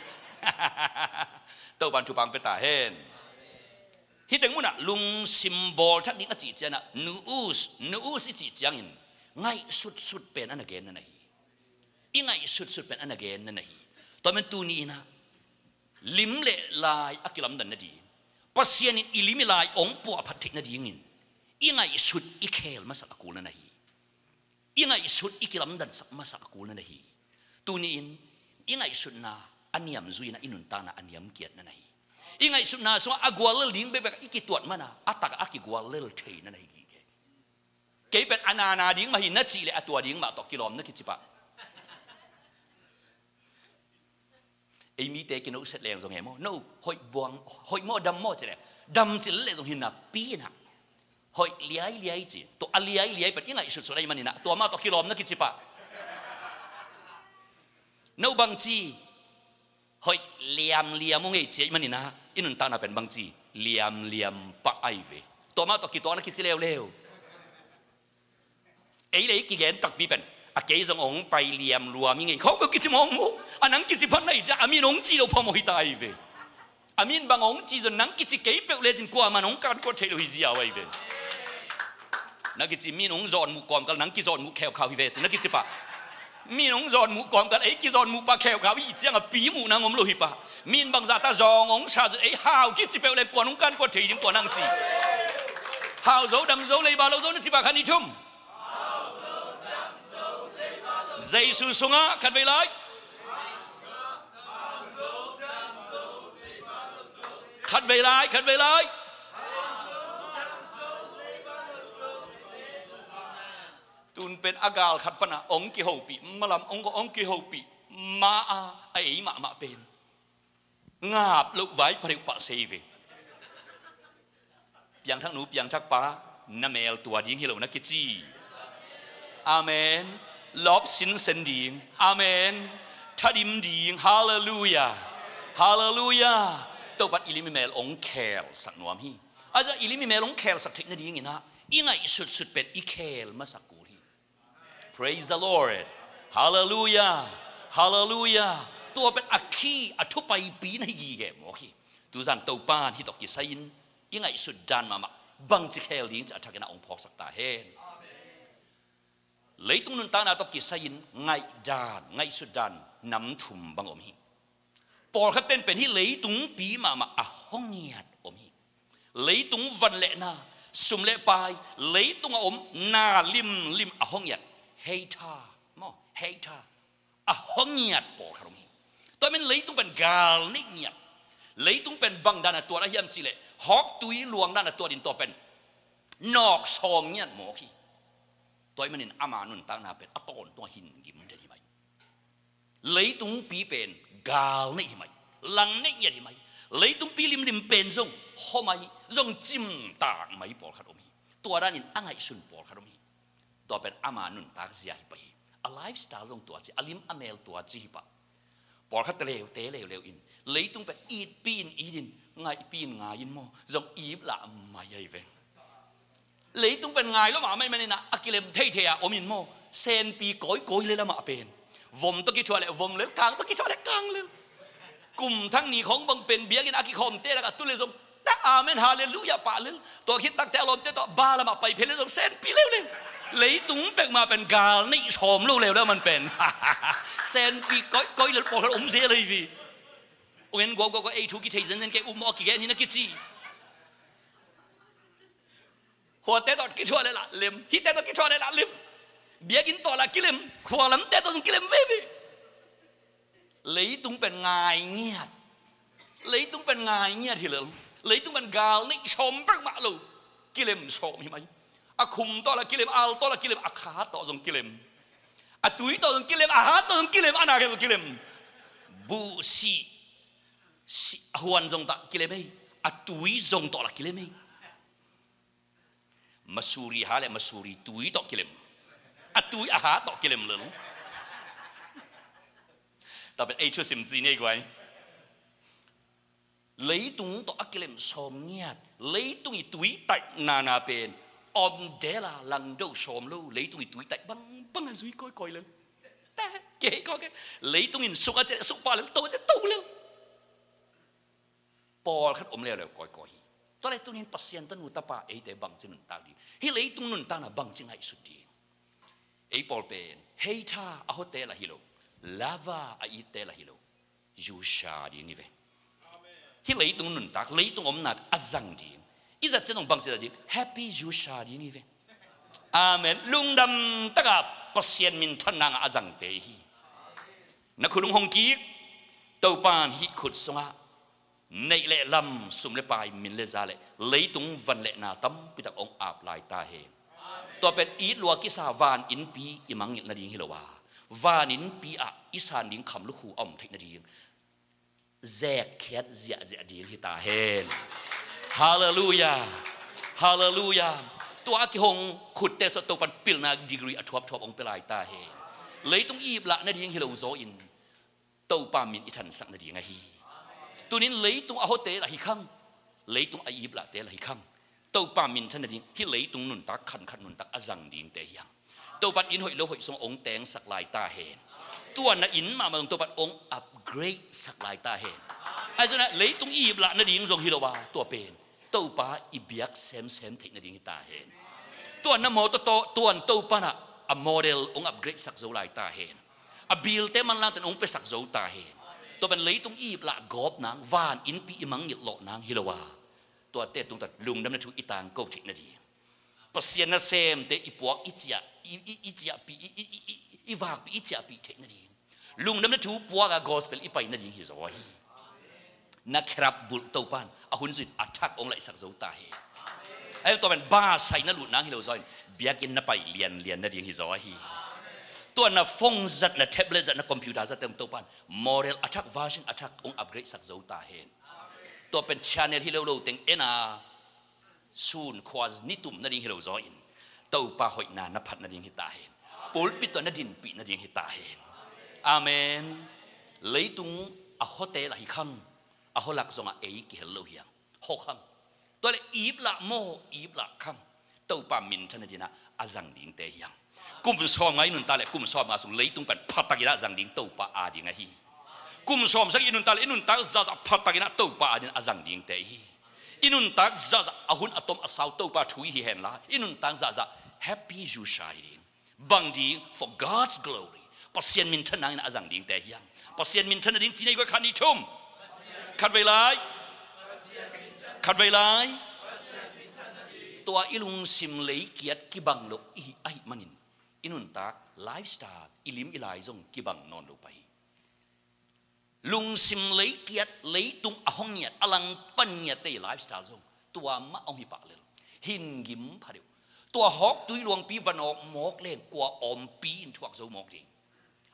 Topan thupha hong pia ta hen. Hih teng munah lungsim bawlthak ding a cih ciangin ah nous, nous i cih ciangin ngaihsutsut pen a na gen na na hi. I ngaihsutsut pen a na gen na na hi. Tua men tuni-in ah Lim le lai a kilamdan nading, Pasian in i lim i lai hong puahphat theih nadingin i ngaihsut i khel masak a kul na na hi. I ngaihsut i kilamdan sak masak a kul na na hi. Tuni-in i ngaihsutna a niam zui-in ah i nuntakna a niam kiat na na hi. I ngaihsutna sungah a guallel ding bekbek i kituat man a, a tak a kiguallel thei na na hi gige. Kei pen a nana ding mah hi na cih leh a tua ding mah tawh kilawm na kici pah. Ei mite kinohset leng zong hi maw, no, hoih buang, hoih maw dam maw ci leh, dam ci leh zong hi napi-in ah, hoih liailiai ci. Tua a liailiai pen i ngaihsutsut ahih manin ah tua mah tawh kilawm na kici pah. No, bangci, hoih liamliam uh ngei ci ahih manin ah i nuntakna pen bangci, liamliam pah ahi ve. Tua mah tawh kituak na kici leuleu. Ei le ei kigen takpi pen, a kei zong hong pai liam lua mi ngei khawng peuh kici mawk mu. A nang kici phat na hi ciang a min hong ci lo phamawh hi ta ahi ve. A min bang hong ci zong nang kici kei peuh lecin kuaman hong kankuat thei lo hi ziau ahi ve. Na kici min hong zawn muh kawmkal nang kizawn muh kheukhau hi ve ci na kici pah. Min hong zawn muh kawmkal ei kizawn muh pah kheukhau hi ciang a pi muh nang om lo hi pah. Min bangzah ta zawng hong sa zong ei hau kici peuh le kuan hong kankuat thei ding kuan nang ci. Hau zo dam zo leiba lo zo na ci pah khat nih thum. Jesu sungah khatvei lai. Khatvei lai, khatvei lai. Tun pen a gal khat pana hong kihopih malam hong, hong kihopih ma a, a ei mahmah pen ngap loh vai phareuh pah sei ve. Piangthak nu, piangthak pa, na mel tua ding hi lo na kici. Amen. Lawp sinsen ding. Amen. Thadim ding. Halleluiah. Halleluiah. Topan i lim i mel hong khelsak nuam hi. A zah i lim i mel hong khelsak theih nadingin ah i ngaihsutsut pen i khel masak kul hi. Praise the Lord. Halleluiah. Halleluiah. Tua pen a khi a thupaipi na hi gige mawk hi. Tuzan Topan hih tawh kisai-in i ngaihsut dan mahmah bangci khel ding ci a thakin ah hong phawksak ta hen. Leitung nuntakna tawh kisai-in ngaihdan, ngaihsut dan nam thum bang om hi. Pawlkhat ten pen hih leitungpi mahmah a hong ngiat om hi. Leitung van le na, sum le pai, leitung a om na limlim a hong ngiat. Heitha maw, heitha a hong ngiat pawlkhat om hi. Tua men leitung pen gal neih ngiat. Leitung pen bang dan a tuat a hiam cih leh hawktui luang dan a tuat in tua pen nawk sawm ngiat mawk hi. Tua ahih manin ama nuntakna pen a tawntung a hin gim den hi mai. Leitungpi pen gal neih hi mai, lang neih ngiat hi mai. Leitungpi limlim pen zong hua mai, zong cimtak mai pawlkhat om hi. Tua danin a ngaihsun pawlkhat om hi. Tua pen ama nuntak zia hi pah hi. A lifestyle zong tua ci, a lim a mel tua ci hi pah. Pawlkhat te leute leuleu in leitung pen itpi in it in, ngaihpi in ngai in maw, zong ip lah mai ahi ve. Leitung pen ngai lo mahmah ahih manin ah a kilem theithei a om in maw, senpi kawikawi lel amah pen. Vom tawh kithuah leh vom lel, kang tawh kithuah leh kang lel. Kum thak ni khawng bang pen biakinn a kikhawmte lakah tu leh zong tak amen halleluiah pah lel. Tua khit takte a lawmte tawh bal amah pai phei leh zong senpi leuleu. Leitung peuhmah pen gal neih sawm lo leuleu a man pen. Senpi kawikawi lel pawlkhat om zel ahi ve. Ungen guauguau ei thu kithei zenzen kei, um maw, a kigen hi na kici. Khuate tawh kithuah leh lah lem, hihte tawh kithuah leh lah lem. Biakinn tawh lah kilem, khualamte tawh zong kilem veve. Leitung pen ngai ngiat. Leitung pen ngai ngiat hi lel. Leitung pen gal neih sawm peuhmah lo. Kilem sawm hi mai. A khum tawh lah kilem, al tawh lah kilem, a kha tawh zong kilem. A tui tawh zong kilem, a hat tawh zong kilem, a na khempeuh kilem. Buh sih, sih, a huan zong tawh kilem ei. A tui zong tawh lah kilem ei. Masuri ha le masuri tui tawh kilem. A tui a ha tawh kilem lel. Tua pen ei thusim ci nei guai. Leitung tawh a kilem sawm ngiat. Leitung i tui taih nana pen om dela langdo sawm lo. Leitung i tui taih bangbang a zui kawikawi lel. Te, kei kawikawi. Leitung in suk a ciah suk pah lel, to a ciah to lel. Pawlkhat om leuleu kawikawi hi. Tua leh tunin Pasian tanu tapa eite bangci nuntak ding, hih leitung nuntakna bangci ngaihsut ding. Ei pawl pen heitha a hote lah hi lo, lava a itte lah hi lo, zusa ding hi ve. Hih leitung nuntak, leitung omna a zang ding. I zat ciang zong bangci zat ding, happy Jews ding hi ve. Amen. Lungdam taka Pasian minthanna ngah a zangte hi. Na khut hong hong kik, Topan hih khut sungah neih le lam, sum le pai, min le za le leitung van le na tampitak hong ap lai ta hen. Tua pen it lua kisa van innpi i mangngilh nading hi lo a, van innpi ah i san ding kham lukhu a om theih nading zekkhiat ziahziah ding hi ta hen. Halleluiah. Halleluiah. Tua a kihong khutte sawh Topan pilna degree a thuapthuap hong pia lai ta hen. Leitung i ip lah nading hi lo zaw in Topa min i thansak nading ahi. Tunin leitung a hote lah hi khang, leitung a ip lahte lah hi khang. Topa minthan nading, hih leitung nuntak, khankhat nuntak a zang dingte hi hang. Topan inn hoih lo hoih sung hong tengsak lai ta hen. Tua na inn mahmah zong Topan hong upgrade sak lai ta hen. Ahi zongin ah leitung i ip lah nading zong hi lo a, tua pen Topa i biak semsem theih nading hi ta hen. Tua na mawtaw tawh, tuan Topan ah a model hong upgrade sak zo lai ta hen. A bilte manlangte hong piasak zo ta hen. Tua pen leitung i ip lah gawp nang, van innpi i mangngilh lawh nang hi lo a, tuate tungtawn lungdamna thu i tangko theih nading, Pasian nasemte i puak i ciah, i, i, i ciahpih, i, i, i, i, i vakpih, i ciahpih theih nading, lungdamna thu puak a gospel i pai nading hi zaw hi. Na kherap bulh Topan a hun zui in a thak hong laihsak zo ta hi. Ahi tua pen basai na lut nang hi lo zaw in biakinn na pai lianlian nading hi zaw hi. Tua na phone zat, na tablet zat, na computer zat teng Topan model a thak, version a thak hong upgrade sak zo ta hen. Tua pen channel hi lo lo teng en a, sun khua ni tum nading hi lo zaw in Topa hoihna na phat nading hi ta hen. Pulpit tawh na dinpih nading hi ta hen. Amen. Leitung a hote lah hi khang, a holak zongah ei kihel lo hi hang. Ho khang. Tua le ip lah maw, ip lah khang. Topa minthan nading ah a zang dingte hi hang. Kum sawm nga i nuntak le kum sawm nga sung leitung pen phatak in ah zang ding Topa a ding ahi. Kum sawm sagih i nuntak le i nuntak zahzah phatak in ah Topa a ding a zang dingte hi. I nuntak zahzah a hun a tom a sau Topa thu i hi hen la, i nuntak zahzah happy Jews hi ding. Bang ding? For God's glory. Pasian minthan nangin a zang dingte hi hang. Pasian minthan nading ci nei guai, khat nih thum. Khatvei lai. Khatvei lai. Tua i lungsim leikiat kibang lo i hih ahih manin i nuntak lifestyle, i lim i lai zong kibang nawn lo pah hi. Lungsim leikiat, leitung a hong ngiat, a langpan ngiatte i lifestyle zong tua mah hong hi pah lel. Hin gim pha deuh. Tua hawk tui luangpi va nawk mawk leng kua ompi in thuak zo mawk ding.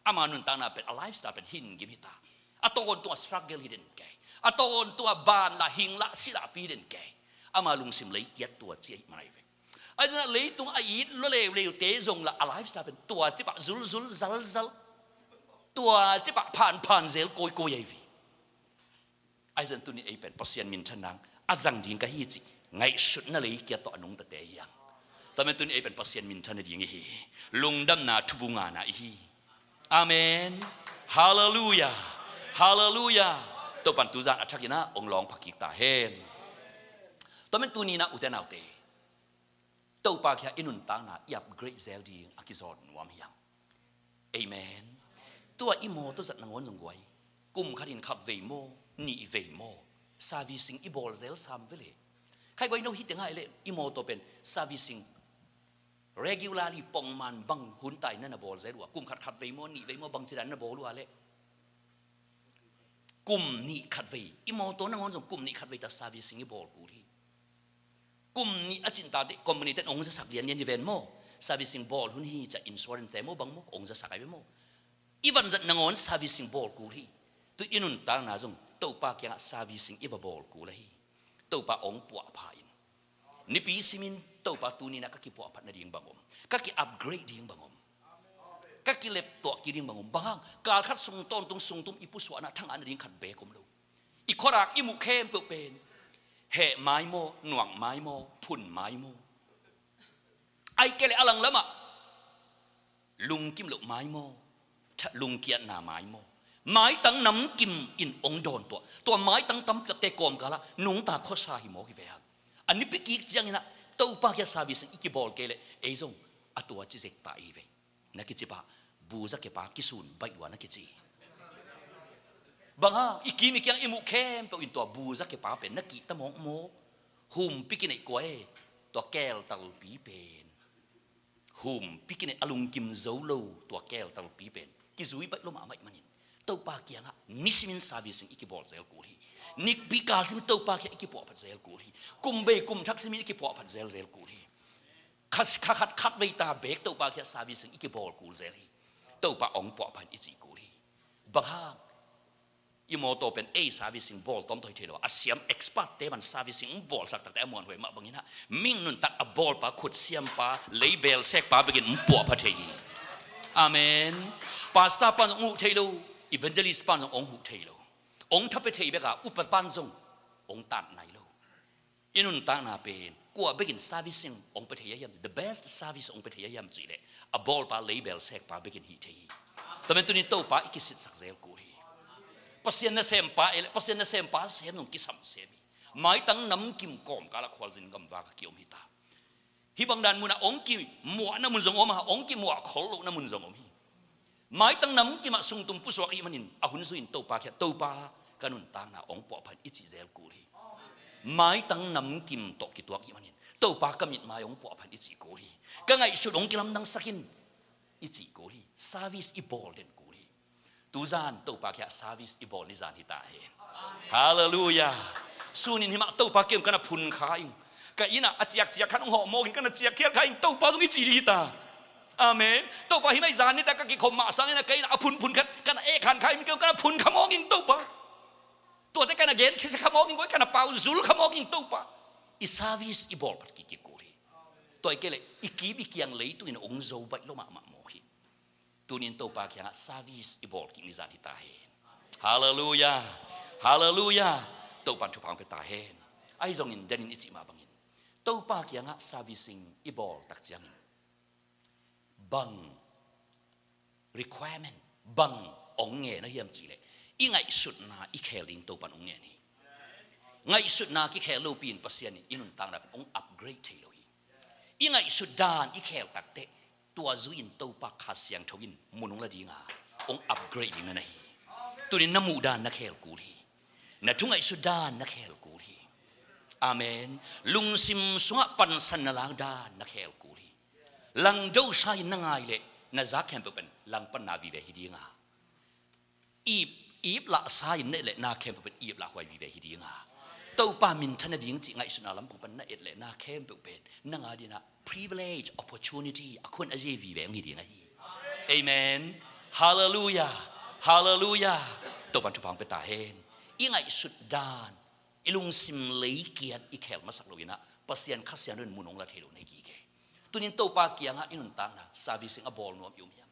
Ama nuntakna pen, a lifestyle pen hin gim hi ta. A tawntung a struggle hi den kei. A tawntung a ban lah, hing lah, si lahpi hi den kei. Ama lungsim leikiat tua ci ahih man ahi ve. Ahi zongin ah leitung a it lua leuleute zong lah a lifestyle pen tua cipah zulzul zalzal, tua cipah phanphan zel kawikawi ahi ve. Ahi zongin tuni ei pen Pasian minthan nang a zang ding ka hi cih ngaihsutna leikiat tawh a nungtate hi hang. Tua men tuni ei pen Pasian minthan nading i hi. Lungdamna thubu ngahna i hi. Amen. Halleluiah. Halleluiah. Topan tuzan a thakin ah hong lawng pha kik ta hen. Tua men tuni-in ah ute naute, Topa kiang i nuntakna i upgrade zel ding a kizawn nuam hi hang. Amen. Tua i mawtaw zat nangawn zong guai, kum khat in khat vei maw, nih vei maw, servicing i bawl zel sam ve le. Khai guai no hi teng ah leh i mawtaw pen servicing regularly, pongman bang hun tai na na bawl zel uh a, kum khat khat vei maw, nih vei maw, bangci dan na bawl uh a leh. Kum nih khat vei, i mawtaw nangawn zong kum nih khat vei ta servicing i bawl kul hi. Kum nih a cintate company ten ong zasak lianlian hi ven maw? Servicing bawl hun hi ciah insurance te maw bang maw ong zasak ai ve maw? I vanzat nangawn servicing bawl kul hi. Tu i nuntakna zong Topa kiangah servicing i va bawl kul ahi. Topa ong puahpha in. Nipi simin Topa tuninah ka kipuahphat nading bang om? Ka ki-upgrade ding bang om? Ka kileptuah kik ding bang om? Bang hang, kalkhat sung tawntung sungtum i pusuahna thangah nading khat beek om lo. I khuarak i muh khempeuh pen heh mai maw, nuak mai maw, phun mai maw? Ai kei le a langlamah lungkim loh mai maw, lungkiatna mai maw? Maitang namkim in ong dawn tuah. Tua maitang tampitakte kawmkalah nungta khuasa hi mawk hi ve hang. A nipi kik cianginah Topa kia service in i kibawl kei leh ei zong a tua ci zek ta i ve. Na kici pah, bu za kepa kisun baih lua na kici. Bang hang? I kim i kiang i muh khempeuh in tua bu za khe pa pen na kihta mawkmawk. Humpi kineih kua e? Tua keltalpi pen. Humpi kineih a lungkim zo lo tua keltalpi pen kizui baih lo mahmah ahih manin Topa kiangah nisimin servicing i kibawl zel kul hi. Nikpi kal simin Topa kiangah i kipuahphat zel kul hi. Kum bei kum thak simin i kipuahphat zelzel kul hi. Kha, kha khat khat vei ta beek Topa kiangah servicing i kibawl kul zel hi. Topa hong puahphat i cih kul hi. Bang hang? I mawtaw pen ei servicing bawl tawm tawh hi thei lo a, a siam expert te bang servicing hong bawlsak takte a muanhuai mah bangin ah, mi nuntak a bawlpa, khut siampa, leibel sekpa bekin hong puahpha thei hi. Amen. Pastor pan zong hong huh thei lo, evangelist pan zong hong huh thei lo. Hong thapia thei bek a, upa pan zong hong tat nai lo. I nuntakna pen kua bekin servicing hong pia thei a hiam, the best service hong pia thei a hiam cih leh a bawlpa, leibel sekpa bekin hi thei hi. Tua manin tuni-in Topa i kisitsak zel kul hi. Pasian nasempa e le, Pasian nasempa sem zong kisam sem hi. Maitang namkim kawmkal ah khualzin gamvak a ki-om hi ta. Hih bang dan munah hong kimuahna mun zong om a, hong kimuah khol lohna mun zong om hi. Maitang namkim ah sungtum pusuak ahih manin a hun zui-in Topa kiangah, Topa, ka nuntakna hong puahphat in, i cih zel kul hi. Maitang namkim tawh kituak ahih manin Topa, ka mitmai hong puahphat in, i cih kul hi. Ka ngaihsut hong kilamdangsak in, i cih kul hi. Service i bawl den kul hi. Tuzan Topa kiangah service i bawl ni zan hi ta hen. Halleluiah. Sunin himah Topa, kei hong, ka na phun kha ing. Ka inn ah a ciakciak khat hong hawh mawk in, ka na ciakkhiat kha ing, Topa, zong i ci ding hi ta. Amen. Topa, himah i zan ni ta ka kikhop mah sangin ah ka inn ah a phunphun khat ka na eh khan kha ing, kei hong, ka na phun kha mawk ing Topa. Tuate ka na gen khisia kha mawk ing, koi ka na pauzul kha mawk ing Topa. I service i bawl phat kik kik kul hi. Tua hi kei leh i kim i kiang leitungin hong zo baih lo mahmah mawk hi. Tuni-in Topa kiangah service i bawl kik ni zan hi ta hen. Halleluiah. Halleluiah. Topa'n thupha hong pia ta hen. Ahi zongin denin i cih mah bangin Topa kiangah servicing i bawl tak ciangin bang requirement, bang hong ngen a hiam cih leh i ngaihsutna i khel ding Topa'n hong ngen hi. Ngaihsutna kikhel lopi-in Pasian in i nuntakna pen hong upgrade thei lo hi. I ngaihsut dan i khel takteh tua zui-in Topa Kha Siangtho in mun hong la ding a, hong upgrade ding na na hi. Tuni-in na muh dan na khel kul hi. Na thu ngaihsut dan na khel kul hi. Amen. Lungsim sungah pansan na lak dan na khel kul hi. Langdo sa-in na ngai leh na zak khempeuh pen langpanna vive hi ding a, ip, ip lah sa-in na et leh na khempeuh pen ip lah huai vive hi ding a, Topa minthan nading cih ngaihsutna lampang pan na et leh na khempeuh pen nang adingin ah privilege, opportunity, a khuan a zia vive hong hi ding ahi. Amen. Halleluiah. Halleluiah. Topa'n thupha hong pia ta hen. I ngaihsut dan, i lungsim leikiat i khel masak loin ah Pasian Kha Siangtho in mun hong la thei lo na hi kei. Tuni-in Topa kiangah i nuntakna servicing a bawl nuam i om hiam?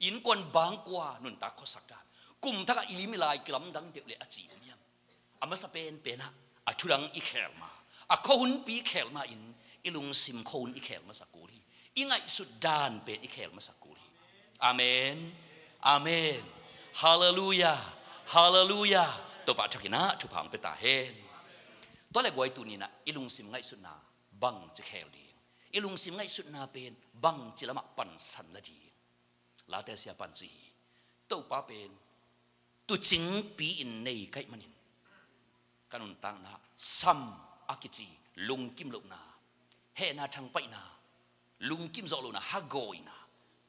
Innkuan bang kua nuntak khuasak dan, kum thakah i lim i lai kilamdang deuh leh a ci om hiam? A masa penpen ah a thudang i khel ma, a khuahunpi i khel ma-in i lungsim khuahun i khel masak kul hi. I ngaihsut dan pen i khel masak kul hi. Amen. Amen. Halleluiah. Halleluiah. Topa thak in ah thupha hong pia ta hen. Tua leh guai, tuni-in ah i lungsim ngaihsutna bangci khel ding, i lungsim ngaihsutna pen bangci lamah pansan la ding? Late siapa'n ci hi. Topa pen tuucingpi-in nei ka hih manin ka nuntakna sam a kici lungkim lohna, hehna thangpaihna, lungkim zawh lohna, hagawina,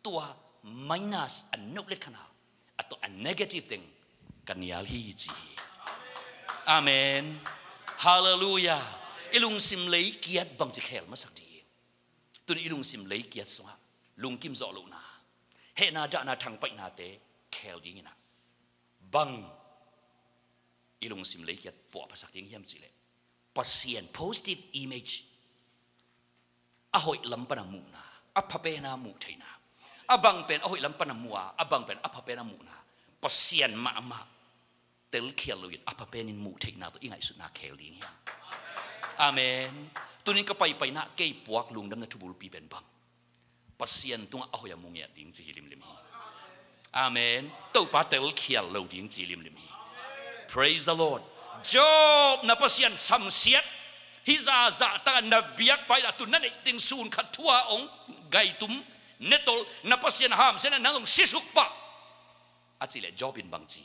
tua minus a noklet khatna, a tua a negative teng ka nial hi ci hi. Amen. Halleluiah. I lungsim leikiat bangci khel masak ding? Tuni i lungsim leikiat sungah lungkim zawh lohna, hehna dahna thangpaihnate khel dingin ah bang i lungsim leikiat puahphasak ding hiam cih leh Pasian positive image, a hoih lam pana muhna, a pha pena muh theihna. A bang pen a hoih lam pana mu a, a bang pen a pha pena muhna, Pasian mahmah telkhial loin a pha penin muh theihna tawh i ngaihsutna khel ding hiam? Amen. Tunin ka paipaina, kei puak lungdamna thubulpi pen bang? Pasian tungah a hoih a mu ngiat ding ci hi limlim hi. Amen. Topa telkhial lo ding ci hi limlim hi. Praise the Lord. Job, na Pasian samsiat, hih zahzah taka na biakpa in a tun na neih teng sun khat thu-a hong gaitum, netol, na Pasian hamsiatna nang hong sisuk pah, a cih leh Job in bang ci?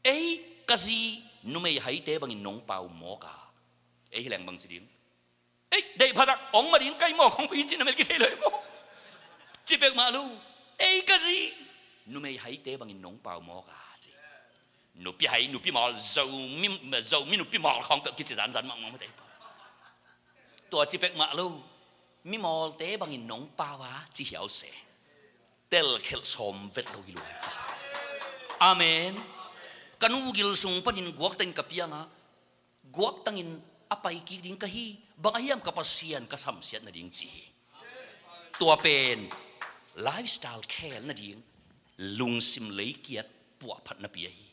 Ei, Ka zi, numei haite bangin nong pau mawk a. Ei hi leng bang ci ding? Ei, deih phatak ong ma ding kai mawk hong pi ci na mel kithei lo hi maw? Ci pek mah lo. Ei ka zi, numei haite bangin nong pau mawk a ci. Nupi hai, nupi mawl, Zomi, Zomi nupi mawl khawng peuh kici zanzan mahmah mate. Tua ci pek mah lo. Mi mawlte bangin nong pau a ci hiau se. Telkhelh sawm vet lo hi lo hi. Amen. Ka nu gil sung panin guaktangin ka piang a, guaktangin a pai kik ding ka hi. Bang a hiam ka Pasian ka samsiat nading ci hi. Tua pen lifestyle khel nading lungsim leikiat puahphat napi ahi.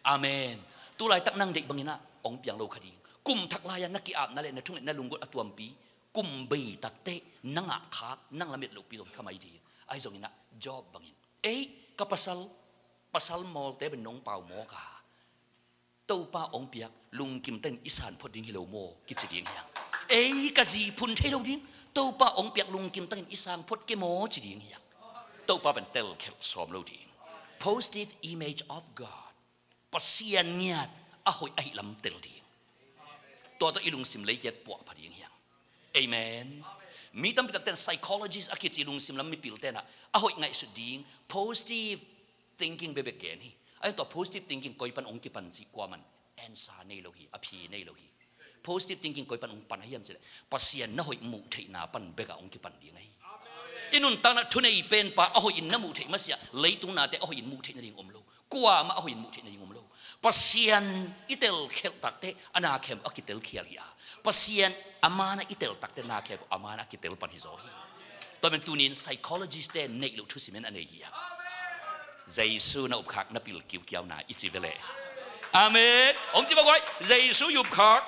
Amen. Tulaitak nang deih bangin ah ong piang lo kha ding. Kum thak lai-a na ki-apna le na thungetna lunggulh a tuampi kum bei takteh na ngah khak, nang lamet lohpi zong kha mai ding. Ahi zongin ah Job bangin, ei, ka pasal, pasal mawlte bangin nong pau mawk a, Topa ong piak lungkim tangin i san phot ding hi lo maw kici ding hiang. Ei ka zi phun thei lo ding, Topa ong piak lungkim tangin i san phot ke maw ci ding hiang. Topa pen telkhelh sawm lo ding. Positive image of God. Pasian ngiat a hoih ahi lam tel ding. Tua tawh i lungsim leikiat puahpha ding hiang. Amen. Mi tampi takte in psychologist a kici lungsim lam mipil tenah a hoih ngaihsut ding positive thinking bekbek gen hi. Ahi tua positive thinking koi pan ong kipan cih kuaman answer nei lo hi, a phi nei lo hi. Positive thinking koi pan ong pan a hiam cileh Pasian na hoih muh theihna pan bekah ong kipan ding ahi. I nuntakna thunei penpa a hoihin na muh theih masiah leitung nate a hoihin muh theih nading om lo. Kuamah a hoihin muh theih nading om lo. Pasian i telkhelh takteh a na khempeuh a kitelkhial hi a, Pasian a manah i tel takteh na khempeuh a manah a kitel pan hi zaw hi. Tua men tunin psychologist te neih loh thusimen a nei hi a, Jesu na upkhak na pil kiukiauna i ci veleh. Amen. Ong ci ba guai, Jesu i upkhak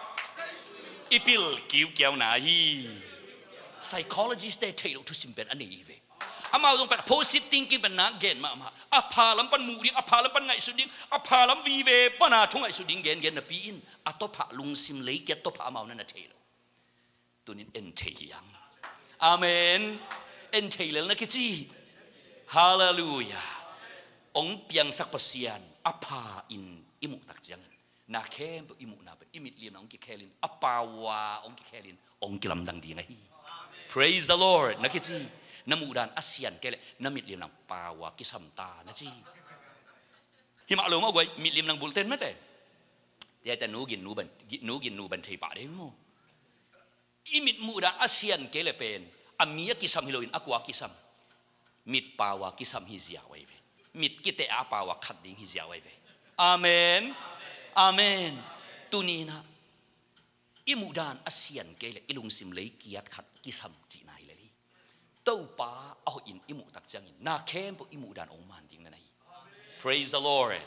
i pil kiukiauna hi. Psychologist te theih loh thusim pen a nei hi ve. Amau zong pen positive thinking pen nak gen mahmah. A pha lam pan muh ding, a pha lam pan ngaihsut ding, a pha lam vive pana thu ngaihsut ding gengen napi in a tawpah lungsim leikiat tawpah amau na na thei lo. Tunin en thei hiang. Amen. En thei lel na kici. Halleluiah. Ong piangsak Pasian a pha in i muh tak ciangin na khempeuh i muhna pen i mitlimna ong kikhelin a pau a ong kikhelin ong kilamdang ding ahi. Praise the Lord. Na kici, na muhdan a sian kei leh na mitlimna pau a kisam ta na ci. Himah lo mah guai, mitlimna bulten mate. Tiate nugin nuban, nugin nuban thei pah dei maw? I mit muhdan a sian kei le pen a mi a kisam hi loin a kua a kisam? Mit pau a kisam hi ziau ahi ve. Mit kiteh a pau a khat ding hi ziau ahi ve. Amen. Amen. Tuninah i muhdan a sian kei le i lungsim leikiat khat kisam cihna hi lel hi. Topa a hoihin i muh tak ciangin na khempeuh i muhdan ong man ding na na hi. Praise the Lord.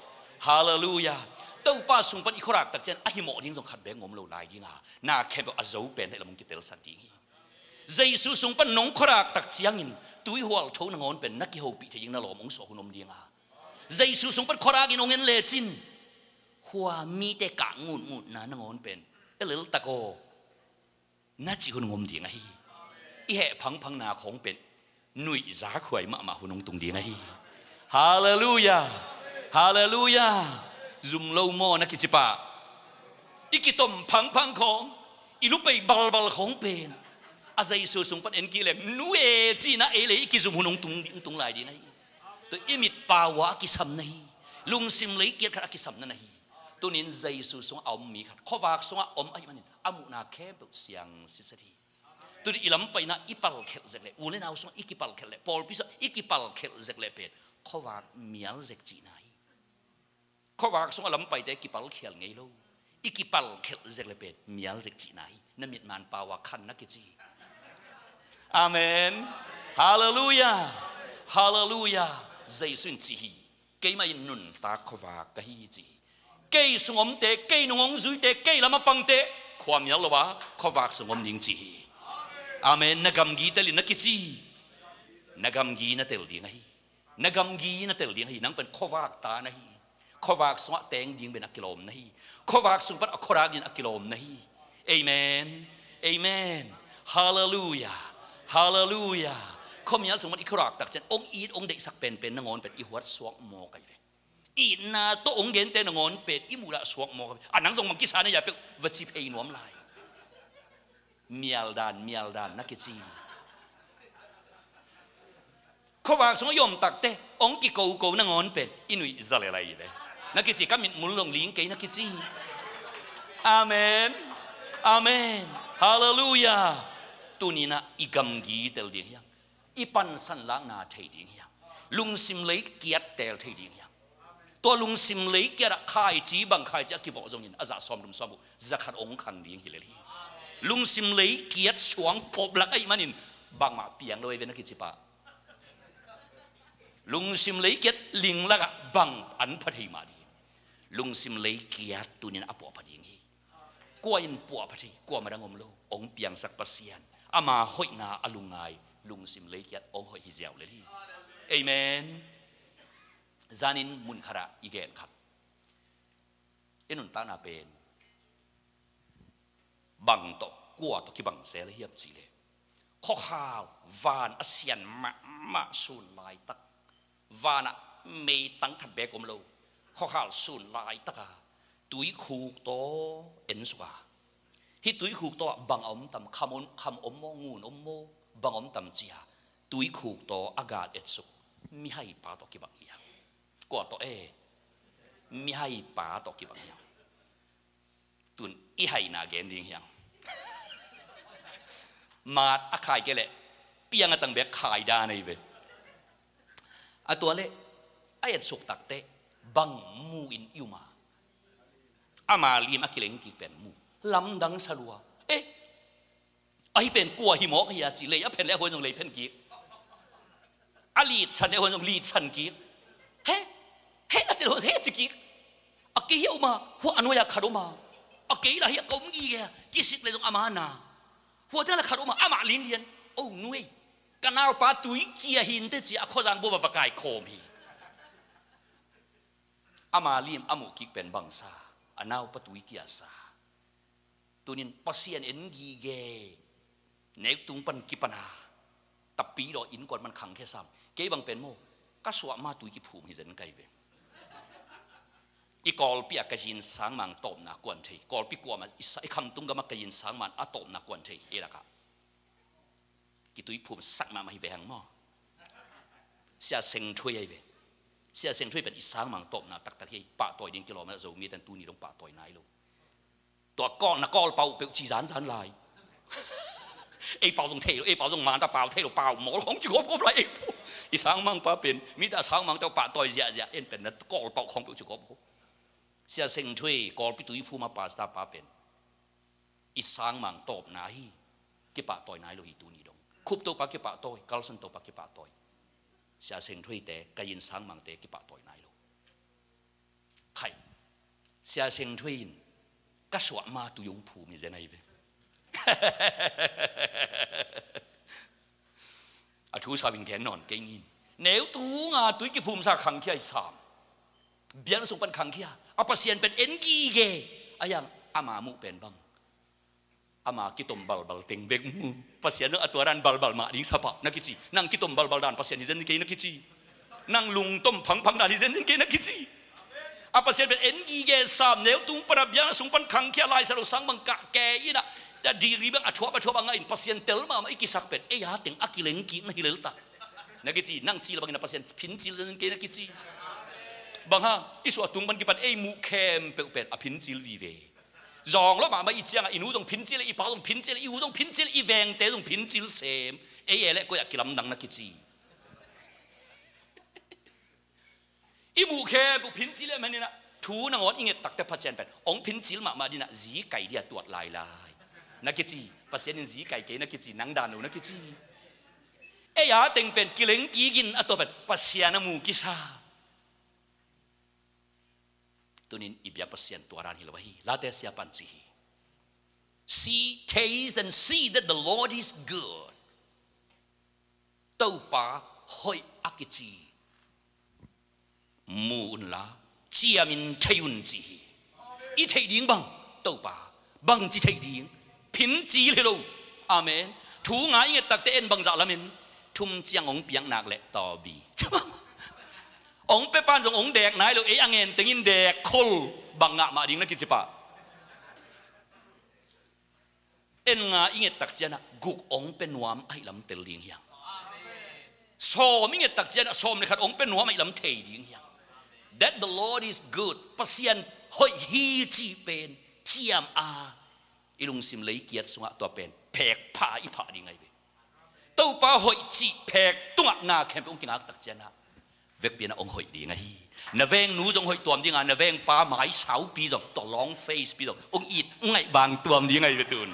Halleluiah. Topa sung pan i khuarak tak ciang a himawh ding zong khat bek ngom lo lai dinga na khempeuh a zo pen hei lam ong kitelsak ding hi. Jesu sung pan nong khuarak tak ciangin tuihual tho nangawn pen na kihopih thei ding na lawm ong suah hun om dinga, Jesu sung pan khuarakin ong en lecin khua mite kah ngutngutna nangawn pen e leltak aw na cih hun ngom ding ahi. I heh phangphangna khawng pen nuih zakhuai mahmah hun hong tung ding ahi. Halleluiah. Halleluiah. Zum lo maw na kici pah? I kitom phangphang khawng, i lupei balbal khawng pen a Jesu sung pan en kik leng nu e cihna ei le i kizum hun hong tung, hong tung lai ding ahi. Tua i mit pau a kisam na hi. Lungsim leikiat khat a kisam na na hi. Tunin Jesu sungah a om mi khat khuavak sungah om ahih manin a muhna khempeuh siang sitset hi. Tuni i lam paina i palkhelh zek leh, u le nau sungah i kipalkhelh leh, pawlpi sungah i kipalkhelh zek leh pen khuavak mial zek cihna hi. Khuavak sungah lam paite kipalkhial ngei lo. I kipalkhelh zek leh pen mial zek cihna hi. Na mitman pau a khan na kici hi. Amen. Halleluiah. Halleluiah. Jesu in ci hi. Keimah in nuntak khuavak ka hi ci hi. Kei sung omte, kei nung hong zuite, kei lam a pangte khuamial lo a khuavak sung om ding ci hi. Amen. Na gamgi tel in na kici hi. Na gamgi na tel ding ahi. Na gamgi na tel ding ahi. Nang pen khuavak ta na hi. Khuavak sungah teng ding pen a kilawm na hi. Khuavak sung pan a khuarak ding a kilawm na hi. Amen. Amen. Halleluiah. Halleluiah. Khuamial sung pan i khuarak tak ciang ong it ong deihsak penpen nangawn pen i huat suak mawk ahi ve. Itna tawh hong gente nangawn pen i muhdah suak mawk a, a nang zong bang kisa na hia peuh va ci phei nuam lai. Mialdan, mialdan na kici. Khuavak sungah i om takte hong kikoko nangawn pen i nuih za le lai le na kici, ka mitmul zong ling kei na kici. Amen. Amen. Halleluiah. Tuninah i gamgi tel ding hiang. I pansan lakna thei ding hiang. Lungsim leikiat tel thei ding hiang. Tua lungsim leikiat ah khaici bang khaici a kivawh zongin a zah sawm dum sawm uh zakhat hong khang ding hi lel hi. Lungsim leikiat suang pop lak ahih manin bangmah piang lo ei ve na kici pah. Lungsim leikiat ling lakah bang an pha thei mah ding. Lungsim leikiat tunin a puahpha ding hi. Kua in puahpha thei, kua madang om lo, hong piangsak Pasian, ama hoihna a lungngai, lungsim leikiat hong hoih hi ziau lel hi. Amen. Zanin mun khatah i gen khat, i nuntakna pen bang tawh, kua tawh kibang zel hiam cihleh, khuakhal van a sian mahmah sun laitak, vanah meitang khat beek om lo, khuakhal sun laitaka tuikhuk tawh ensuk a, hih tuikhuk tawh bang a om tam, kham om, kham om maw, ngun om maw, bang om tam cia, tuikhuk tawh a gal etsuk mihaipa tawh kibang hiam? Kua tawh e? Mihaipa tawh kibang hiam? Tun i haina gen ding hiang. Mat a khai kei leh piang a tang bek khai dan ahi ve. A tua leh a etsuk takte bang mu in i um a, ama lim a kileng kik pen mu, lamdang sa lua. Eh, ahi pen kua hi mawk hi a ci, lei a phen leh a huai zong lei phen kik, a litsan leh a huai zong litsan kik. He, he a ci leh a huai zong he ci kik. A kei hi a um a, hua a nuai a khat om a, a kei lah hi a ka om gige a, kisik leh zong ama na. Hua teng lah khat om a, amah linlian. O nuai, ka naupa tuikia hi inteh ci a khuazang bup a va kaikhawm hi. Ama lim a muh kik pen bangsa, a naupa tuikia sa. Tunin Pasian en gige, neutung pan kipana, tapi daw innkuan pan khangkhia sam. Kei bang pen maw, ka suah ma tui kiphum hi zen kai ve. I Kawlpi a ka yin sangmang tawpna kuan thei, Kawlpi kuama i sa, i khamtung gama ka yin sangmang a tawpna kuan thei, ei lakah. Kitui phum sak mahmah hi ve hang maw. Sia Seng Thuai ahi ve. Sia Seng Thuai pen i sangmang tawpna taktak hi, pahtawi ding kilawm a, Zomi ten tuni dong pahtawi nai lo. Tua Kawl na Kawl pau peuh ci zanzan lai. Ei pau zong thei lo, ei pau zong man ta pau thei lo, pau mawl khong ci gawpgawp lai ei pau. I sangmang pa pen, mi ta sangmang tawh pahtawi ziahziah, en pen na Kawl pau khong peuh ci gawpgawp. Sia Seng Thuai, Kawlpi tui phum a pastor pa pen i sangmang tawpna hi, kipahtawi nai lo hi tuni dong. Khup Topa kipahtawi, Kalson Topa kipahtawi. Sia Seng Thuai te, ka yin sangmang te kipahtawi nai lo. Khai, Sia Seng Thuai in ka suah ma tui hong phum hi zen ahi ve. A thu sa ving gen nawn kei ning. Neutunga tui kiphumsa khangkhia i sam. Biakna sung pan khangkhia. A Pasian pen en gige. A yang ama muh pen bang, ama kitom balbal teng bek mu. Pasian zong a tua dan balbal mah ding sa pah na kici. Nang kitom balbal dan Pasian hi zen kei na kici. Nang lungtom phangphang dan hi zen kei na kici. A Pasian pen en gige sam, neutung pan a biakna sung pan khangkhia, laisa lo sang bang kah kei in a, a degree bang a thuap a thuap a ngah in Pasian tel mahmah i kisak pen ei a teng a kileng kik na hi lel ta na kici. Nang cil bangin a Pasian phin cil zen kei na kici. Bang hang, i suah tung pan kipan ei muh khempeuh pen a phin cil vive. Zawng lo mahmah i ciangah i nu zong phin cil, i pa zong phin cil, i u zong phin cil, i vengte zong phin cil sem. Ei e leh koi ah kilamdang na kici. I muh khempeuh phin cil leh maninah thu nangawn i nget takte Pasian pen hong phin cil mahmah dinah zi kai dia tuat lailai na kici. Pasian in zi kai kei na kici, nang dan lo na kici. Ei a teng pen kileng kik in a tua pen Pasian a mu kisa. Tunin i biak Pasian tua dan hi lo ahi. Late sia pan ci hi. See, taste and see that the Lord is good. Topa hoih a kici mu unla ciamin thei un ci hi. I theih ding bang, Topa, bangci theih ding? Phin cil hi lo. Amen. Thu nga i nget takte en bangzah lamin thum ciang hong piak nak leh tawbi. Hong pia pan zong hong dek nai lo, ei a ngen tengin dek khol, bang ngah mah ding na kici pah. En nga i nget tak cianah guk hong pia nuam ahih lam tel ding hiang. Sawm i nget tak cianah sawm le khat hong pia nuam ahih lam thei ding hiang. That the Lord is good. Pasian hoih hi cih pen ciam a, i lungsim lei kiat sungah tua pen phek pha i phah ding ahi ve. Topa hoih cih phek tungah na khempeuh hong kingak tak cianah vekpi-in ah hong hoih ding ahi. Na vengnu zong hoih tuam ding a, na vengpa maisaupi zong, tua long face pi zong hong it, hong ngaihbang tuam ding ahi ve tun.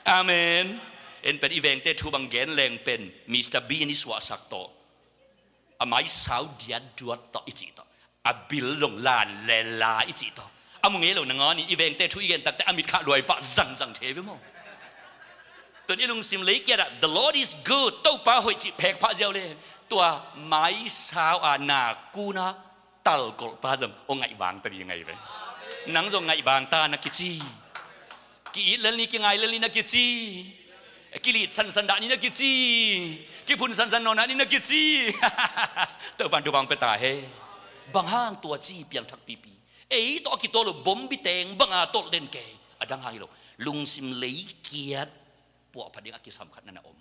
Amen. En pen i vengte thu bang gen leng pen Mister Bean i suahsak tawh, a maisau diatduat tawh i cih tawh, a bil zong lan lela i cih tawh, a mu ngei lo nangawn in i vengte thu i gen takte a mit khah luai pah zangzang thei ve maw? Tun i lungsim lei kiat ah, the Lord is good, Topa hoih cih phek phah ziau le, tua maisau a na kun a talkolhpa zong hong ngaihbang ta ding ahi ve. Nang zong ngaihbang ta na kici. Ki-it lel ni, kingai lel ni na kici. Kilit sansan dah ni na kici. Kiphun sansan nawn dah ni na kici. Topan thupha hong pia ta hen. Bang hang tua ci piangthak pipi? Ei tawh a kitawl uh bombi teng banga tolh den kei. A dang hang hi lo. Lungsim lei kiat puahphat ding a kisam khat na na om.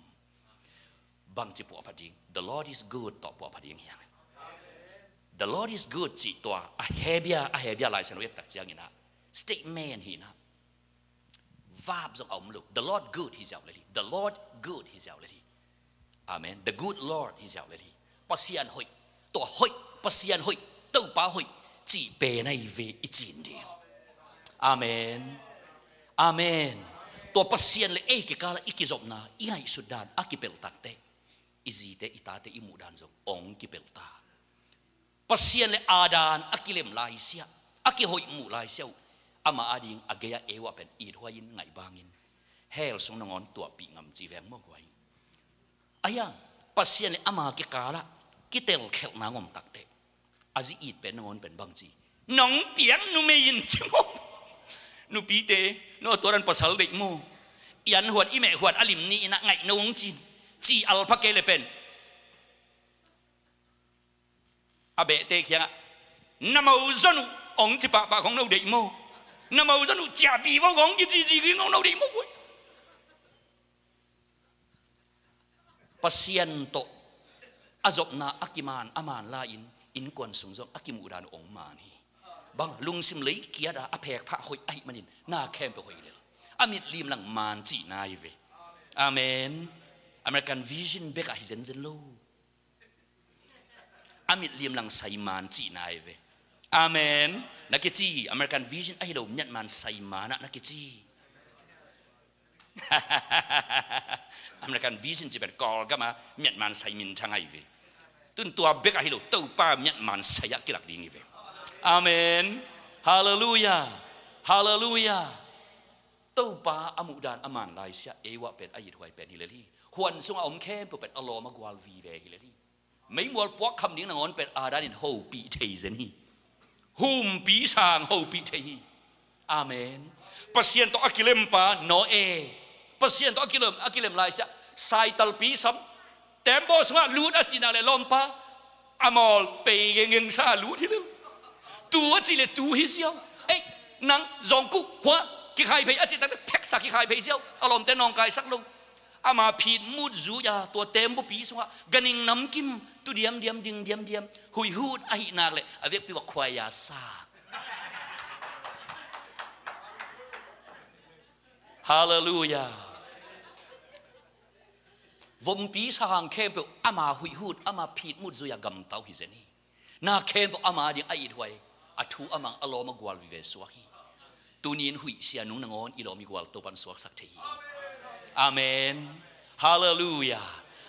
Bangci puahphat ding? The Lord is good tawh puahphat ding hiang. The Lord is good cih tua a hebia, a hebia Lai Siangtho i et tak ciangin ah statement hi na. Verb zong a om lo. The Lord good hi ziau lel hi. The Lord good hi ziau lel hi. Amen. The good Lord hi ziau lel hi. Pasian hoih. Tua hoih, Pasian hoih, Topa hoih cih pen ahi ve i cin ding. Amen. Amen. Tua Pasian le ei kikalah i kizopna, i ngaihsut dan a kipelh takte, i zite i tate i muh dan zong hong kipelh ta. Pasian le a dan a kilem laisiah, a kihoih muh laisiah uh, ama ading a gei-ah ei uh ah pen ithuai in, ngaihbang in. Hell sung nangawn tuahpih ngam ci veng maw guai. Ahi hang Pasian le ama kikalah kitelkhelhna ngom takte, a zi it pen nangawn pen bangci? Nong piak numei in ci maw? Nupite, no a tuaran pasal deih maw? I an huan, i meh huan a lim ni in ah ngaih no hong cin, ci alpha kei le pen a behte kiangah, na mozon uh hong ci pahpah kong no deih maw? Na mozon uh ciahpih vo kong kici ci kong no deih maw guai. Pasian tawh a zopna a kiman a man lai-in innkuan sung zong a kimuh dan uh hong man hi. Bang, lungsim lei kiat a, a phekphah hoih ahih manin na khempeuh hoih lel. A mitlim lang man cihna hi ve. Amen. American Vision bekah hi zenzen lo. A mitlim lang saiman cihna hi ve. Amen. Na kici, American Vision ahi lo, Myanmar saiman ah na kici. American Vision ci pen Kawlgam a Myanmar sai minthang ahi ve. Tun tua bek ahi lo, Topa Myanmar sai ah kilak ding hi ve. Amen. Halleluiah. Halleluiah. Topa a muhdan a man laisiah ei uh ah pen a ithuai pen hi lel hi. Huan sungah om khempeuh pen a lawm a gual vive hi lel hi. Meimual puak kham ding nangawn pen a danin hopih thei zen hi. Humpi sang hopih thei hi. Amen. Pasian tawh a kilempa Noah, Pasian tawh a kilem, a kilem laisiah saitalpi sam, tembaw sungah lut a cihna le lawmpa a mawl pei gengeng sa lut hi lel. Tu a cih le tu hi ziau. Ei, nang zawngkuh hua kikhai phei a cih takte pheksa kikhai phei ziau. A lawmte nawngkaisak lo. Ama phit mut zui a, tua tembaw pi sungah ganing namkim, tu diamdiam, ding diamdiam, huihut ahih nak leh a vekpi uh a khuaia sa. Halleluiah. Vompi sang khempeuh ama huihut, ama phit mut zui a gamtau hi zen hi. Na khempeuh ama ding a ithuai, a thu a mang, a lawm a gual vive suak hi. Tuni-in huih sia nung nangawn i lawm i gual Topan suaksak thei hi. Amen. Halleluiah.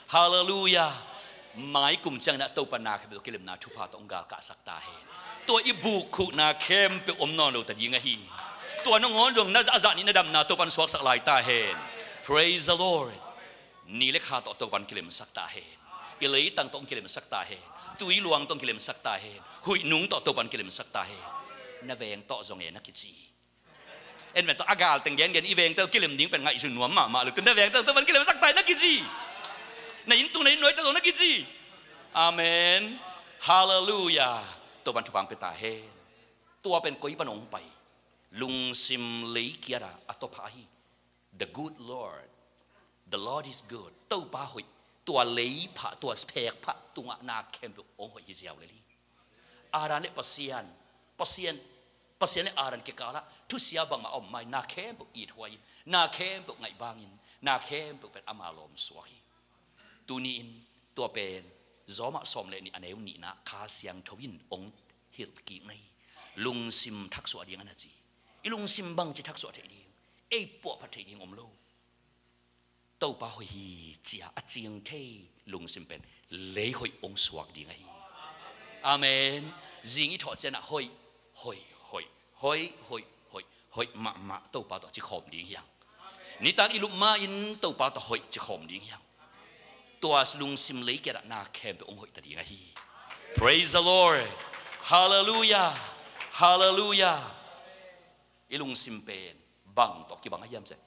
Halleluiah. Mai kum ciangin ah Topan na khempeuh kilemna thupha tawh hong galkahsak ta hen. Tua i bukkhuhna khempeuh om nawn lo ta ding ahi. Tua nangawn zong na a zah nih na damna Topan suaksak lai ta hen. Praise the Lord. Ni le kha tawh Topan kilemsak ta hen. I leitang tawh hong kilemsak ta hen. Tui luang tawh hong kilemsak ta hen. Huih nung tawh Topan kilemsak ta hen. Na veng tawh zong e na kici. En pen tawh a gal teng gengen i veng tawh kilem ding pen ngaihsun nuam mahmah lo. Tun na veng tawh Topan kilemsak ta hen na kici. Na inn tung na inn nuai tawh zong na kici. Amen. Halleluiah. Topa'n thupha pia ta hen. Tua pen koi pan hong pai? Lungsim lei kiat ah a tawpna ahi. The good Lord, the Lord is good. Topa hoih. Tua lei phah, tua phek phah tungah na khempeuh hong hoih hi ziau lel hi. Adam le Pasian, Pasian, Pasian le Adam kikal ah thusia bangmah a om mah hi. Na khempeuh ithuai in, na khempeuh ngaih bang in, na khempeuh pen ama lawm suak hi. Tuni-in tua pen Rom ah sawm le nih a neu nihna Kha Siangtho in hong hilh kik na hi. Lungsim thaksuah ding a na ci. I lungsim bangci thaksuah theih ding, ei puahphat theih ding om lo. Topa hoih hi ci-a a cing thei lungsim pen lei hoih hong suak ding ahi. Amen. Zing i thawh ciangin hoih, hoih, hoih, hoih, hoih, hoih, hoih mahmah Topa tawh ci khawm ding hi hang. Nitak i lup ma-in Topa tawh hoih ci khawm ding hi hang. Tua lungsim lei kiat ah na khempeuh hong hoih ta ding ahi. Praise the Lord. Halleluiah. Halleluiah. I lungsim pen bang tawh kibang a hiam cih leh,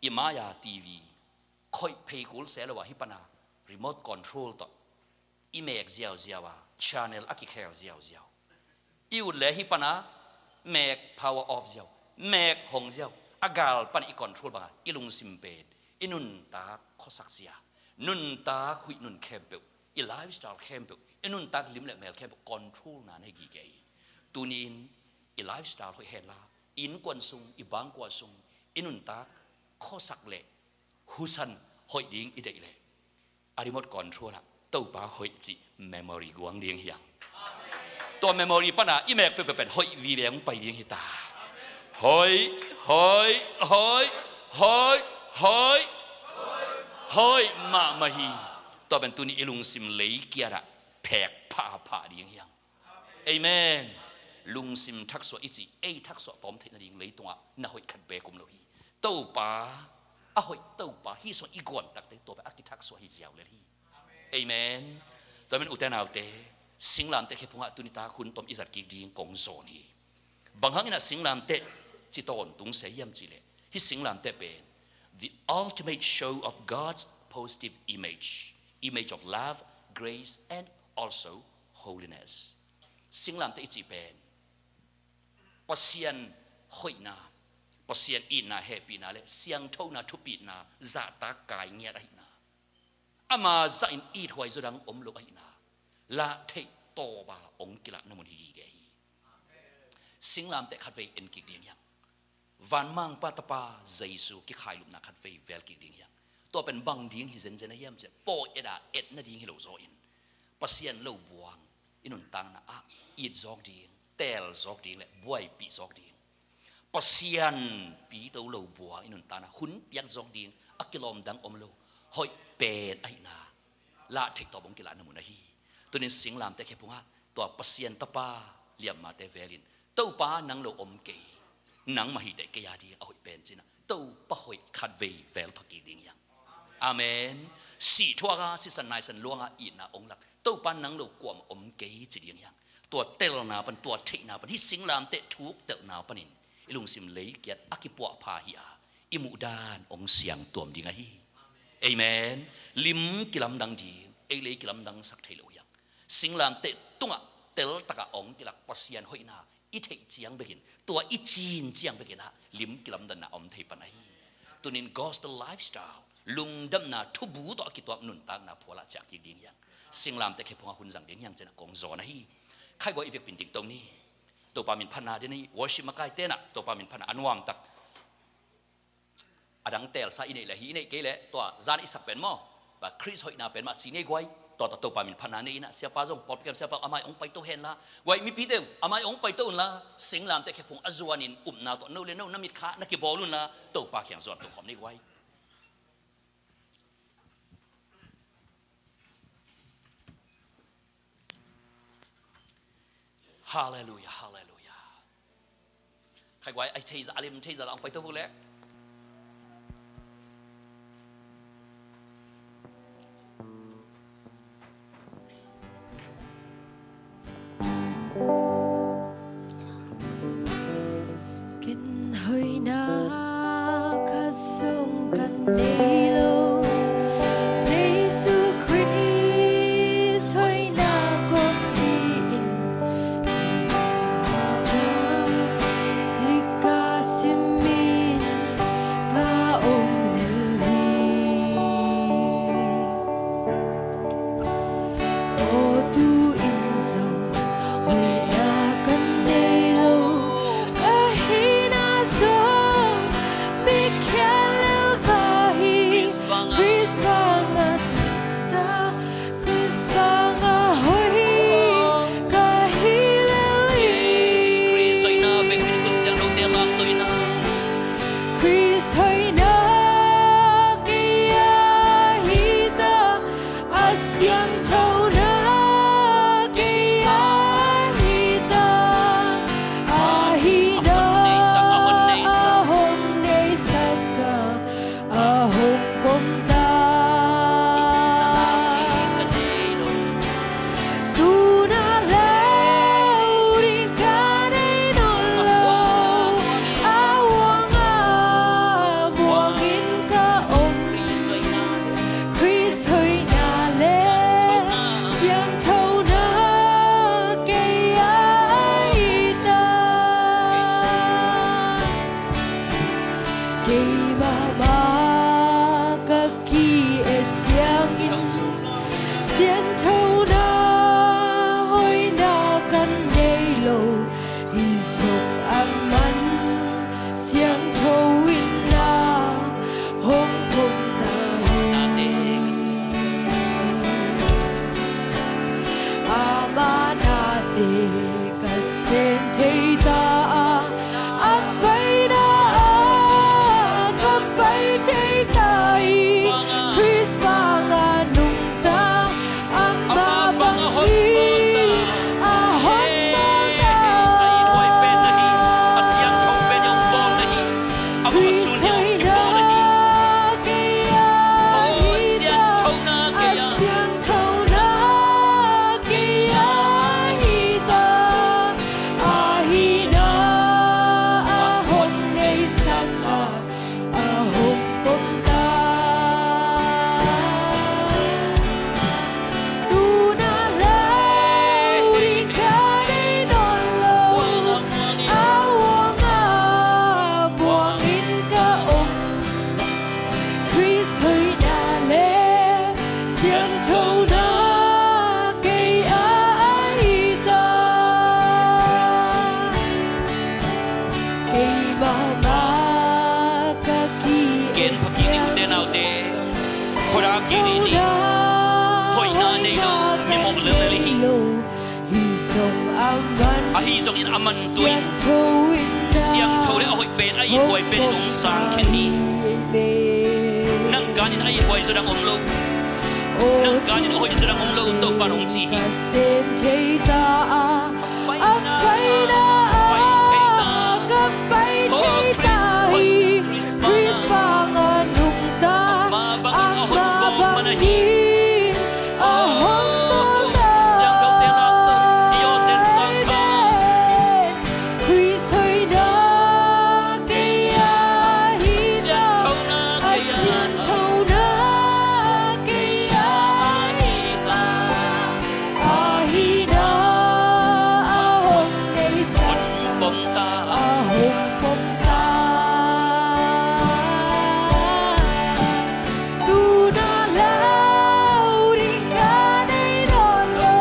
i mai-a T V khoih phei kul se lo a, hih pan a remote control tawh i mek ziauziau a, channel a kikhel ziauziau. I ut le hih pan a mek power off ziau, mek hong ziau. A gal pan i control bang a, i lungsim pen i nuntak khuasak zia, nuntak huih nun khempeuh, i lifestyle khempeuh, i nuntak lim le mel khempeuh control na nei gige hi. Tuni-in i lifestyle hoih hen la, i innkuan sung, i bangkua sung i nuntak khuasak le husan hoih ding i deih leh, a remote control ah Topa hoih cih memory guang ding hi hang. Tua memory pan a i mek peuhpeuh pen hoih vive hong pai ding hi ta. Hoih, hoih, hoih, hoih, hoih, hoih mahmah hi. Tua pen tuni i lungsim lei kiat ah phek phahphah ding hi hang. Amen. Lungsim thaksuah i cih, ei thaksuah tawm theih nading leitungah na hoih khat beek om lo hi. Topa, a hoih Topa hih sungah i guan takte tua pen a kithaksuah hi ziau lel hi. Amen. Tua men ute naute, singlamteh khephungah tuni tak hun tom i zat kik ding kong zawn hi. Bang hangin a singlamteh ci tawntung se hiam cih leh, hih singlamteh pen the ultimate show of God's positive image, image of love, grace, and also holiness. Singlamteh i cih pen Pasian hoihna, Pasian itna, hehpihna le siangthona, thupitna zahtak kai ngiat ahihna, ama zahin ithuai zaw dang om lo ahihna lah theih tawp a hong kilatna mun hi gige hi. Singlamteh khatvei en kik ding hi hang. Vanmangpa Tapa Jesu kikhailupna khatvei vel kik ding hi hang. Tua pen bang ding hi zenzen a hiam cih leh, pawi et a et nading hi lo zaw in, Pasian lo buang i nuntakna ah it zawk ding, teel zawk ding le buaipih zawk ding, Pasian pito lo buang i nuntakna hun piak zawk ding a kilawm dang om lo, hoih pen ahihna lah theih tawp hong kilatna mun ahi. Tunin singlamteh khephungah tua Pasian Tapa liammate velin, Topa, nang lo om kei, nangmah hi teh kei a ding a hoih pen ci-in ah Topa hoih khatvei vel pha kik ding hi hang. Amen. Sih thuak a, sisan naisan luang a itna hong lak, Topa, nang lo kuamah om kei ci ding hi hang. Tua telna pan, tua theihna pan, hih singlamteh thuk telna panin i lungsim lei kiat a kipuahpha hi a, i muhdan hong siangtuam ding ahi. Amen. Lim kilamdang ding, ei le ei kilamdangsak thei lo hi hang. Singlamteh tungah teltak a hong kilak Pasian hoihna i theih ciang bekin, tua i cin ciang bekin ah lim kilamdanna a om thei pan ahi. Tunin gospel lifestyle, lungdamna thubu tawh a kituak nuntakna phualah ciah kik ding hi hang. Singlamteh khephungah hun zang ding hi hang ci-in ah kong zawn ahi. Khaiguai i vekpi-in dingto ni. Topa min phatna ding hi. Worship makaite in ah Topa min phatna a nuamtak, a dang teelsa i neih leh hi, i neih kei leh tua zan i sak pen maw, Khrist hoihna pen mah ci ni ei guai. Tua tawh Topa min phatna nei in ah, siapa zong, pawlpi kam siapa, a mai hong paito hen la. Guai, mipite, a mai hong paito un la. Singlamteh khephung a zuanin upna tawh no le no na mitkha na kibawl un la, Topa kiang zuan to khawm ni ei guai. Halleluiah, halleluiah. Khaiguai, a thei zah, a lim thei zah lah hong paito vua leh. Ken hoihna khat zong ka nei lo, Jesu Khrist hoihna kong Te ka sem thei ta a, a paina ah ka pai thei ta hi. Khrist vanga nungta, amah bang hi, a hon mawk ta. A it huai pen na hi. A siangtho pen i hong bawl na hi. Amah sun hi a hong kibawl na hi. Aw, siangthona kei a, siangthona kei a hi ta. Ahihna a hon neisak a, a hong pom ta. Tuna leh ring ka nei nawn lo, a uang a muang in ka om. Khrist hoihna leh siangthona kei a hi ta. Keimah mah ka ki-et ciang, ute naute, khuadang kik dih ni. Hoihna nei lo, mimawh lel lel i hi. Ahi zongin a man tu in, siangtho leh a hoih pen, a it huai pen in hong sang khin hi. Nang kan in a it huai zaw dang om lo. Nang kan in a hoih zaw dang om lo, Topa'n hong ci hi. Ka sem thei ta a, a paina ah ka pai thei ta hi. Khrist vanga nungta, amah bang hi, a hon mawk ta. Khrist hoihna kei a hi ta, a siangthona kei a hi ta. Ahihna a hong neisak, a hong pom ta. Tuna leh ring ka nei nawn lo,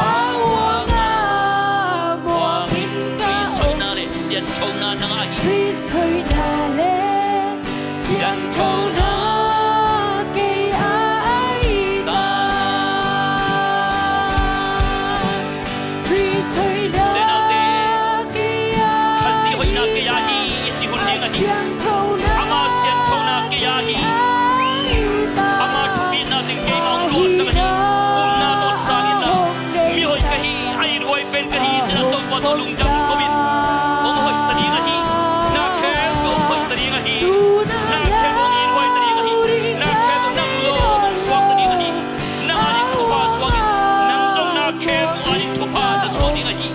a uang a muang in ka om. Khrist hoihna leh siangthona nang a hi. Khrist hoihna leh siangthona kei a hi ta. Khrist hoihna kei a, Khazih hoihna kei a hi, i ci hun ding ahi. Ama siangthona kei a hi. Ama thupitna teng keimah hong luahsak ahi. Upna tawh sang inla, mi hoih ka hi, a it huai pen ka hi, ci-in a Topa tawh lungdam ko in. Hong hoih ta ding ahi. Na khempeuh hong hoih ta ding ahi. Na khempeuh hong it huai ta ding ahi. Na khempeuh nang lawm hong suak ta ding ahi. Nang ading thupha suak in. Nang zong na khempeuh ading thupha na suak ding ahi.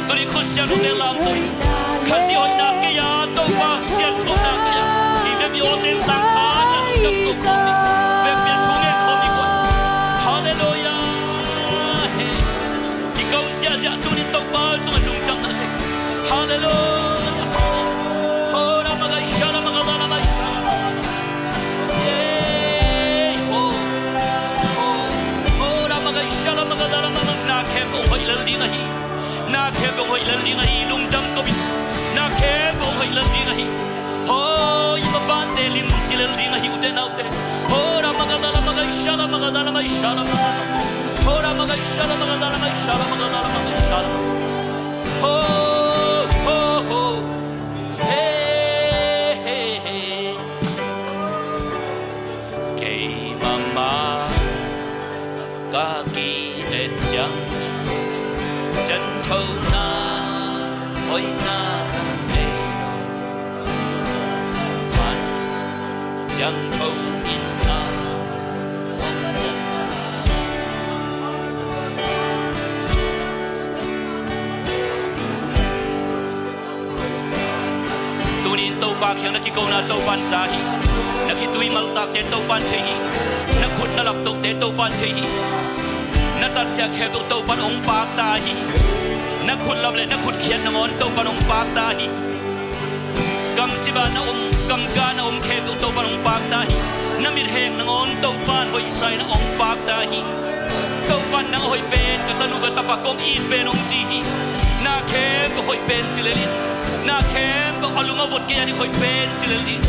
Tuni khut siangthote lamto in. Khazih hoihna kei a, Topa siangthona kei a, i vep i awte sang kha na lungdam ko khawm ding. Vekpi-in thu ngen khawm ding uh ahi. Halleluiah. He. I ko ziahziah tuni Topa tungah lungdamna nei. Halleluiah. Ho, ra, ma, ga, sha, ra, ma, ga, da, ra, ma, sha. Yay. Ho. Ho. Ho, ra, ma, ga, sha, ra, ma, ga, da, ra, ma, ma. Na khempeuh hong hoih lel ding ahi. Na khempeuh hong hoih lel ding ahi, lungdam ko in. Na khempeuh hong hoih lel ding ahi. Hoi, i mapate lim ci lel ding ahi, ute naute. Ho, ra, ma, ga, da, ra, ma, ga, sha, ra, ma, ga, da, ra, ma, sha, ra, ma, ga, da. Ho, ra, ma, ga, sha, ra, ma, ga, da, ra, ma, sha, ra, ma, ga, da, ra, ma, ga, sha, ra. Ho, ho, ho. He, he, he. Keimah mah ka ki-et ciang, siangthona hoihna ka nei lo. Siangtho in na Tuni-in Topa kiang na kikona Topa'n za hi. Na khitui maltakte Topa'n thei hi. Na khut na laptohte Topa'n thei hi. Na tatsiah khempeuh Topa'n hong pakta hi. Na khut lap le na khut khiat nangawn Topa'n hong pakta hi. Gamcip ah na om, gamka na om khempeuh Topa'n hong pakta hi. Na mitheng nangawn Topa'n hoihsa in hong pakta hi. Topa'n nang a hoih pen ka tanu ka tapa kong it pen hong ci hi. Na khempeuh hoih pen ci lel in. Na khempeuh a lung a vot kei a ding hoih pen ci lel ding.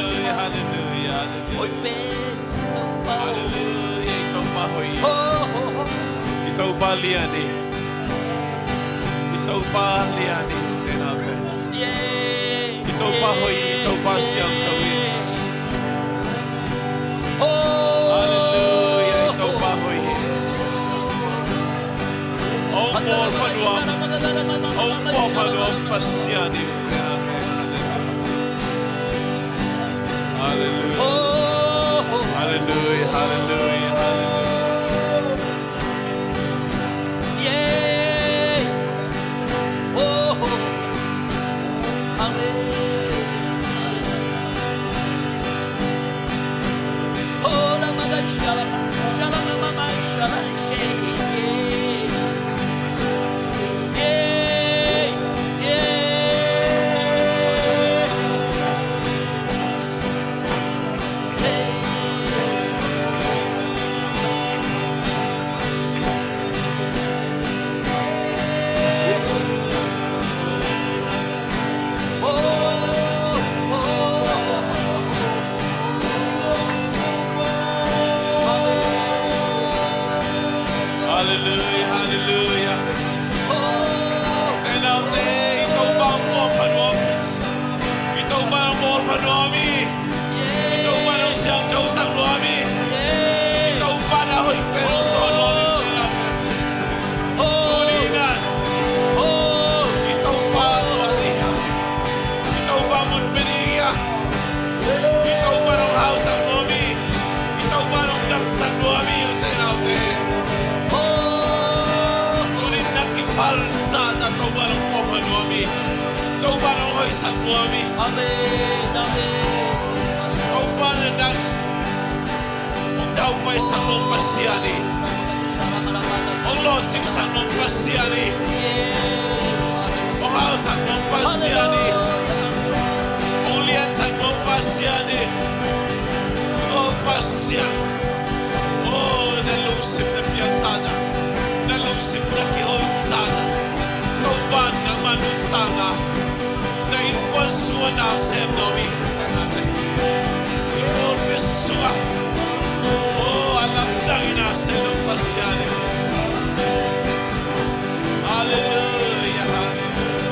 Halleluia, halleluia, halleluia. Halleluia, i Topa hoih hi. I Topa lian hi. I Topa lian hi, tena pen. I Topa hoih hi, i Topa siangtho hi. Halleluia, i Topa hoih hi. Hong bawl pha nuam, hong bawl pha nuam Pasian hi. Halleluia. Halleluia, halleluia, halleluia. Amen. Halleluia, halleluia. Te naute, i Topa hong bawl pha nuam hi. I Topa hong bawl pha nuam hi. I Topa hong siangthosak nuam hi. I Topa na hoih pen hong sawl nuam hi. Tuni in ah, i Topa nuam hi a, i Topa mun pen hi a, i Topa hong hausak nuam hi. I Topa hong damsak nuam hi, ute naute. Tuni in na kiphal zahzah Topa hong pom nuam hi. Topa hong hoihsak nuam hi. Amen, amen. Topa na dang hong daupaisak nuam Pasian hi. Hong lawhcingsak nuam Pasian hi. Hong hausak nuam Pasian hi. Hong liansak nuam Pasian hi. O Pasian. O, na lungsim na piang zahzah, na lungsim na kihon zahzah, Topa nangmah nuntakna, na innkuan sung ah na sem nuam hi. I pulpit sung ah, o, a lamdang in na sem nuam Pasian hi. Halleluia, halleluia.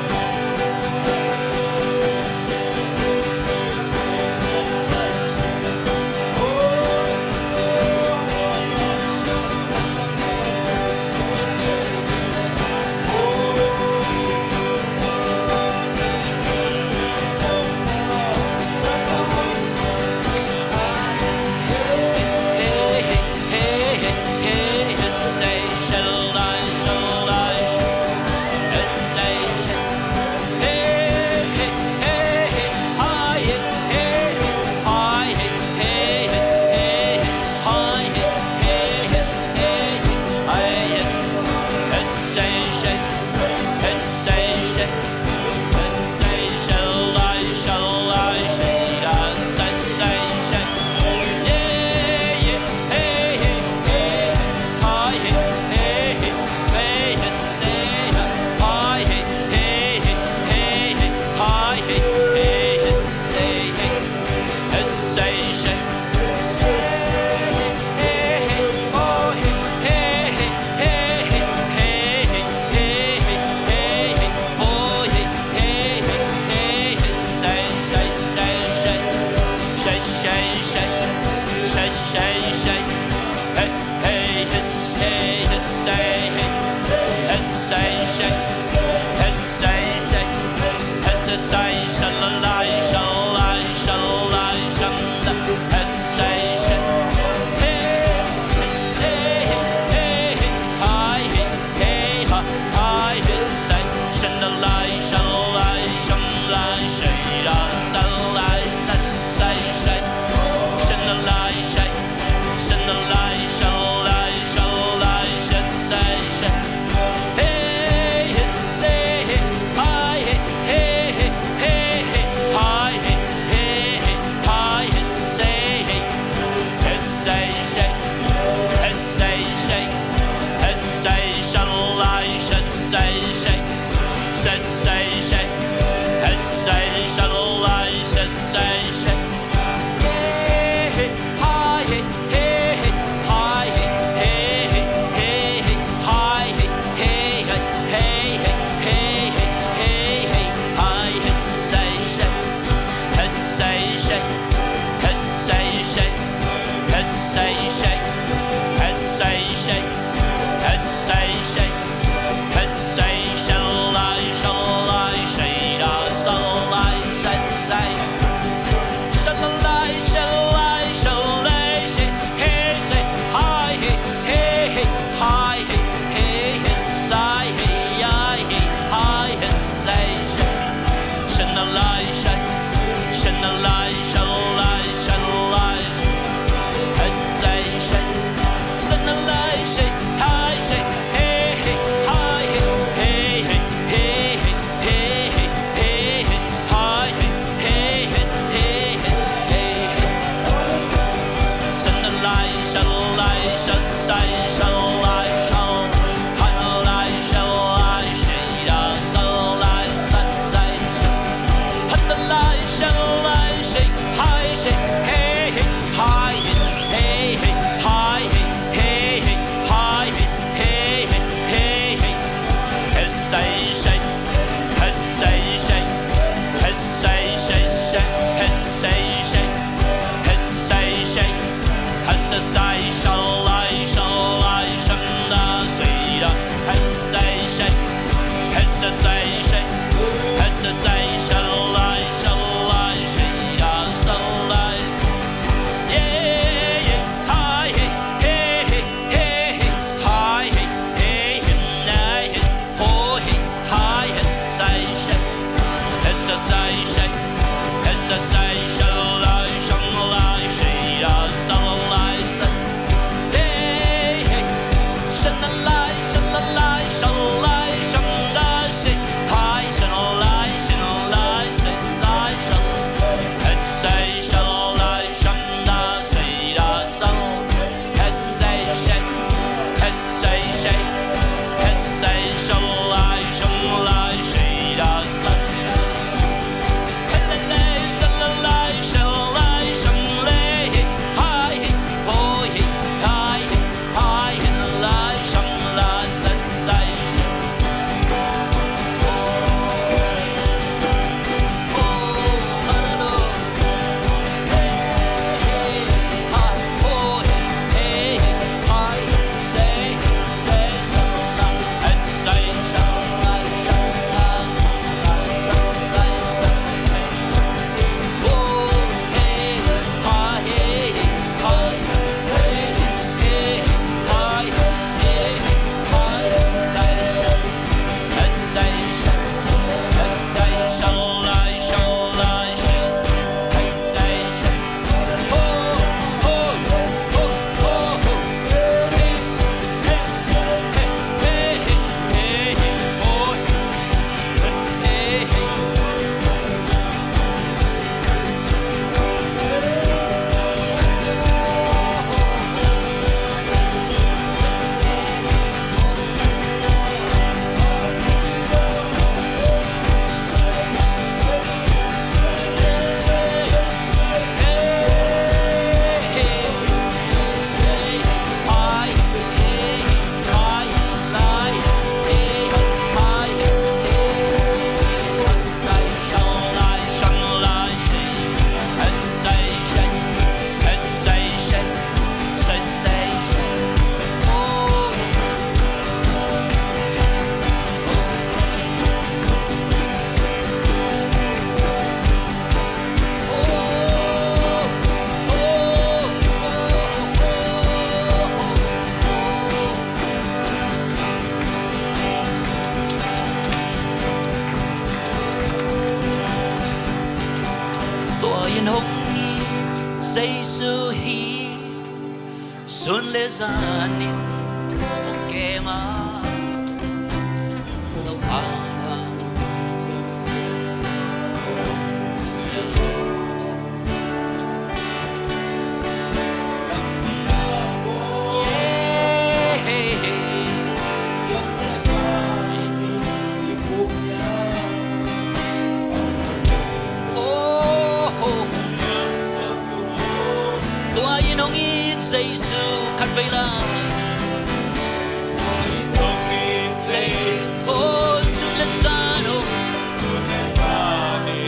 Jesu hi, sun le zanin hong kem a, Topa na. Tua in hong it Jesu khat vei la. Tua in hong it Jesu. Oh, sun le zan hong. Sun le zan hong.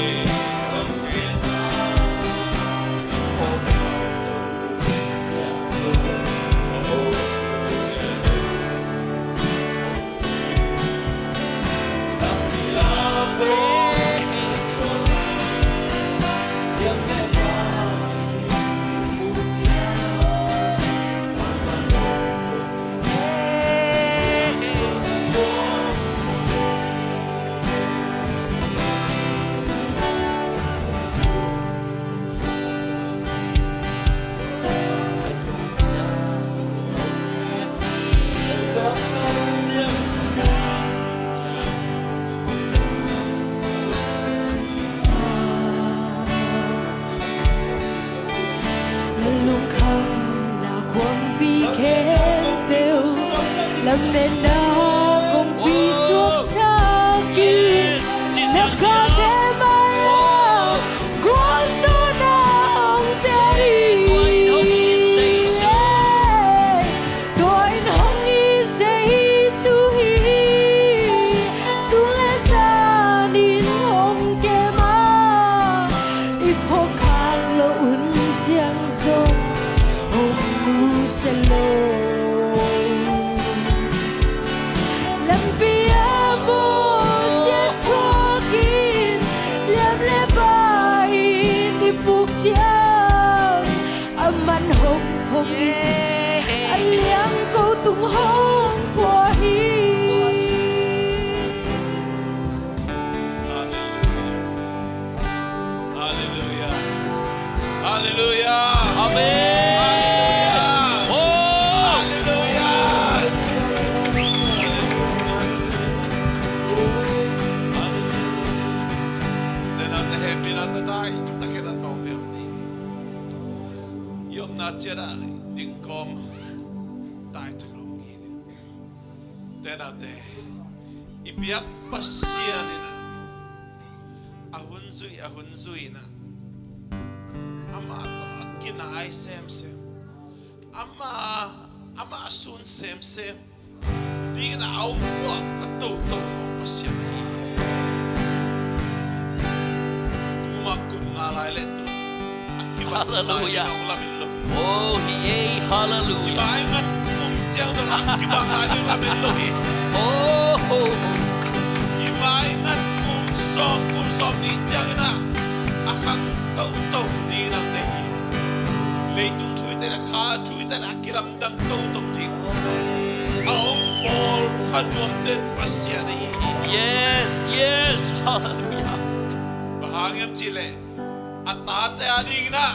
Lungkhamna khuampi khempeuh, lametna kongpi suaksak in, na khate mai-ah gualzawhna hong pia hi. Tua in hong it Jesu hi. Sun le zanin hong kem a, i phawk khak loh hun ciang zong hong nusia lo. Lampi ah mawsiat thuak in, liam le bai in i puk ciang, a man hong phawk in, a liang ko tung hong pua hi. Halleluia. Halleluia. Amen. Halleluia. Oh. Halleluia. Halleluia. Tena te happy na ta dai ta ke na tong biang ti. Yom na chia da ding kom dai ta rom ki. Tena te i biak Pasian in a, a hun zui, a hun zui in a, amah tawh a kinai semsem, amah, amah sun semsem dingin a hong puahphat toto Pasian ahi hi. Tuma kum nga lai le tu a kibang lai ding hong lamen lo hi. Oh, hi ei, halleluia. I maingat kum ciang dong a kibang lai ding lamen lo hi. Oh, oh, oh. I maingat kum sawm, kum sawm ni ciangin a, a khang toto ding nang nei hi. Leitung thuite le kha thuite le a kilamdang toto ding a hong bawl pha nuam den Pasian ahi hi. Yes, yes, halleluia. Bang hang hiam cih leh a tate a dingin a,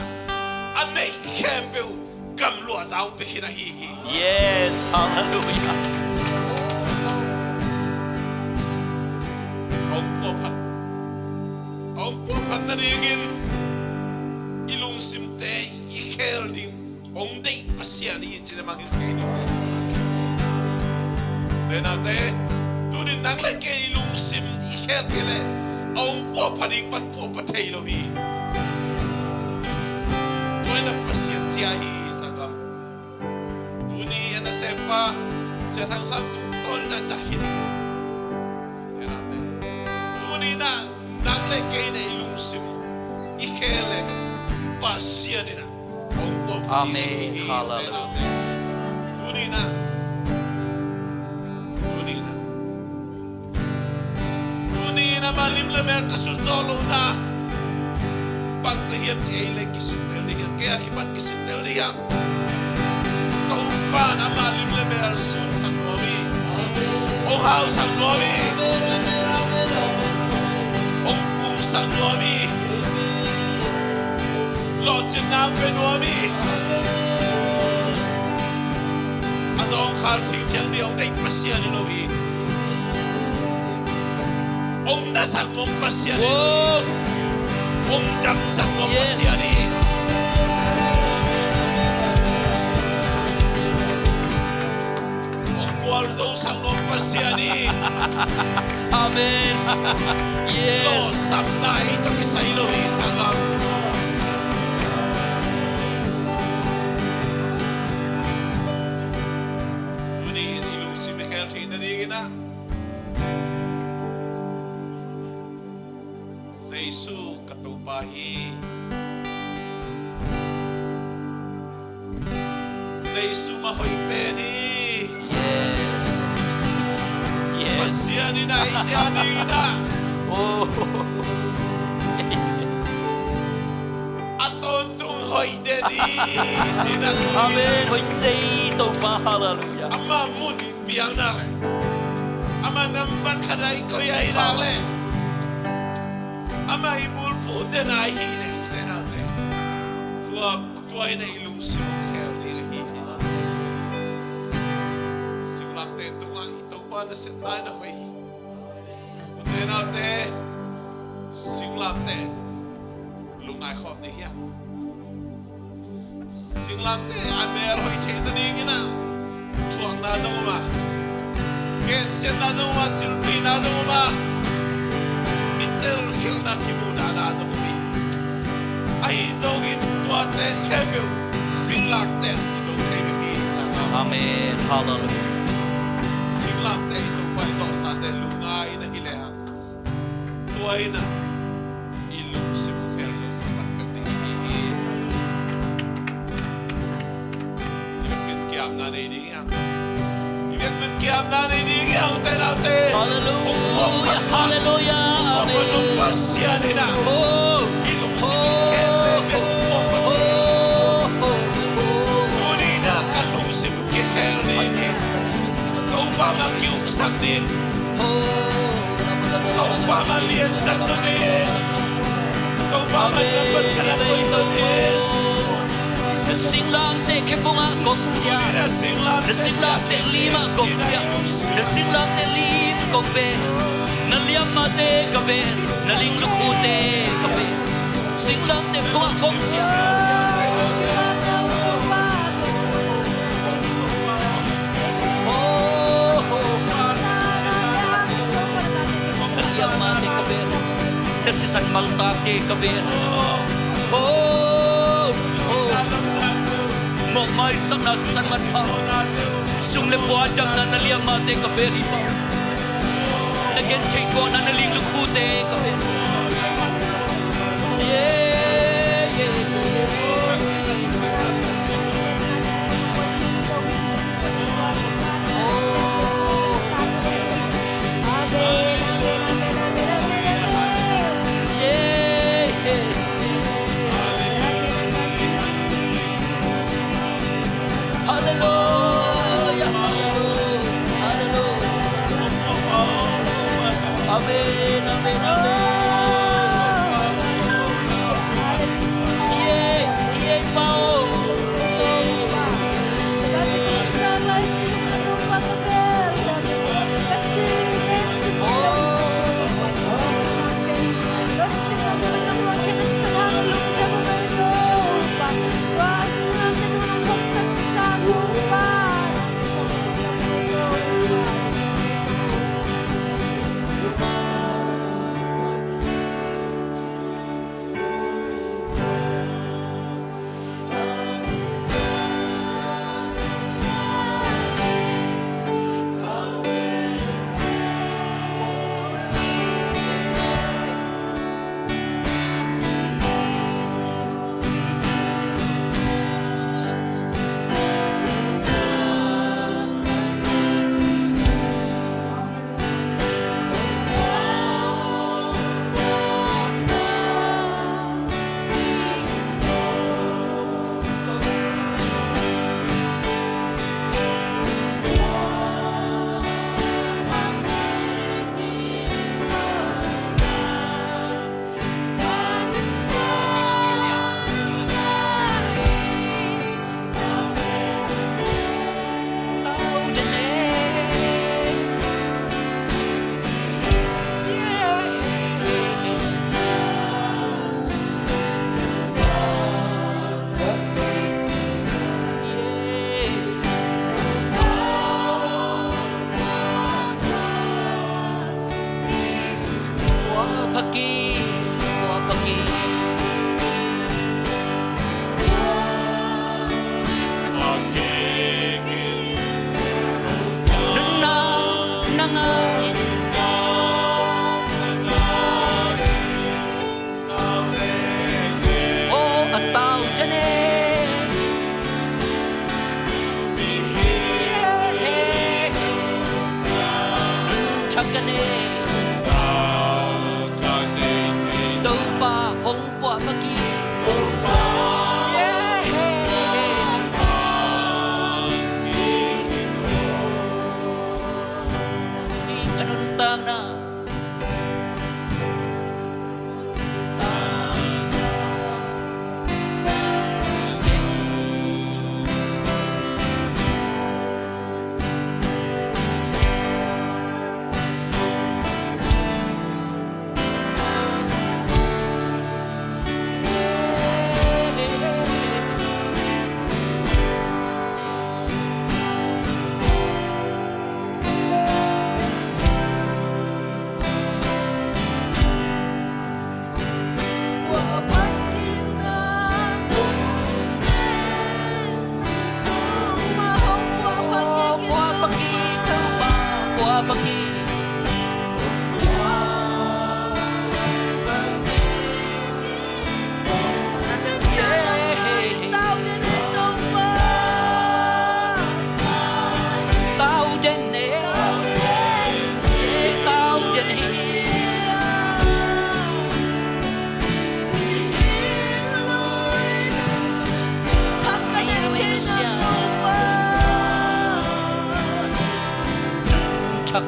a neih khempeuh gamluah za hong pia khin ahi hi. Yes, halleluia. Hong puahphat, hong puahphat nadingin i lungsimte i khel ding hong deih Pasian hi cih le mangngilh kei ni. Te naute, tunin nang le kei i lungsim i khel kei leh a hong puahphat ding pan puahphat thei lo hi. Tua in a Pasian zia hi, sanggam. Tuni a nasempa Sia Thang Sang tungtawn in a zak hi. Te naute, tuni in a nang le kei in a i lungsim i khel leh Pasian in a hong puahphat ding hi. Amen. Halleluia. Tuni in a, tuni in a, tuni in a amah lim le mel ka sut zawh lohna bang ta hiam cih ei le kisintel ding hiam, kei a kipan kisintel ding hiam? Topa in amah lim le mel sunsak nuam hi. Hong hausak nuam hi. Hong pumsak nuam hi. Lawhcinna pe nuam hi. A zawngkhal cingciang ding hong deih Pasian hi lo hi. Hong nasak nuam Pasian hi lo hi. Hong damsak nuam Pasian hi. Hong gualzosak nuam Pasian hi. Amen. Yes. Lawhsapna ei tawh kisai lo hi, sanggam. Tuni in i lungsim i khel theih nadingin ah, Jesu ka Topa hi. Jesu mah hoih pen hi. Yes. Yes. Pasian in ah eite adingin ah, oh, a tawntung hoih den hi, ci-in ah. Amen. Hoih ci-in Topa. Halleluiah. Amah mun i piang nak leh, amah nambat khat ah i koih ahih nak leh, amah i bulphuh den ahih leh, ute naute, tua, tua in ah i lungsim hong khel ding ahi hi. Singlamteh tungah i Topa nasepna in ah hoih hi. Ute naute, singlamteh lungngai khawm ding hiam? Singlamteh a mel hoih theih nadingin ah thuakna zong om a, gensiatna zong om a, cilpihna zong om a, kitelkhialhna, kimudahna zong om hi. Ahi zongin tuate khempeuh singlamteh ah kizo thei bek hi, sanggam. Amen. Halleluiah. Singlamteh i Topa i zawhsate lungngai in ah hi lehang, tua in ah i lungsim khel zo sa pan pek ding hi hi. I vekpi in kiamna nei ding hi hang. I vekpi in kiamna nei ding hi hang, ute naute. Halleluiah, halleluiah. Amen. Pasian in ah, oh, i lungsim i khel le, oh, oh, oh, oh, oh, oh. Tuni in ah ka lungsim kikhel ding hi. Topa mah ki-uksak ding. Topa mah liansak ding hi. Topa mah nambat khat ah koih ding hi. Na singlamteh khe pungah kong ciah. Na singlamteh limah kong ciah. Na singlamteh lim kong beh. Na liammate ka beh. Na ling lukhute ka beh. Singlamteh phungah kong ciah. Oh, oh. Na liammate ka beh. Na sisan maltate ka beh. Oh, oh. Mawhmaisakna, sisan manpha, sum le pai damna, na liammate ka beh hi pah. Na gentheih khawhna, na ling lukhute ka beh. Yeah, yeah, yeah. Oh. Yeah, yeah. Halleluiah, halleluiah, halleluiah. Amen, amen, amen.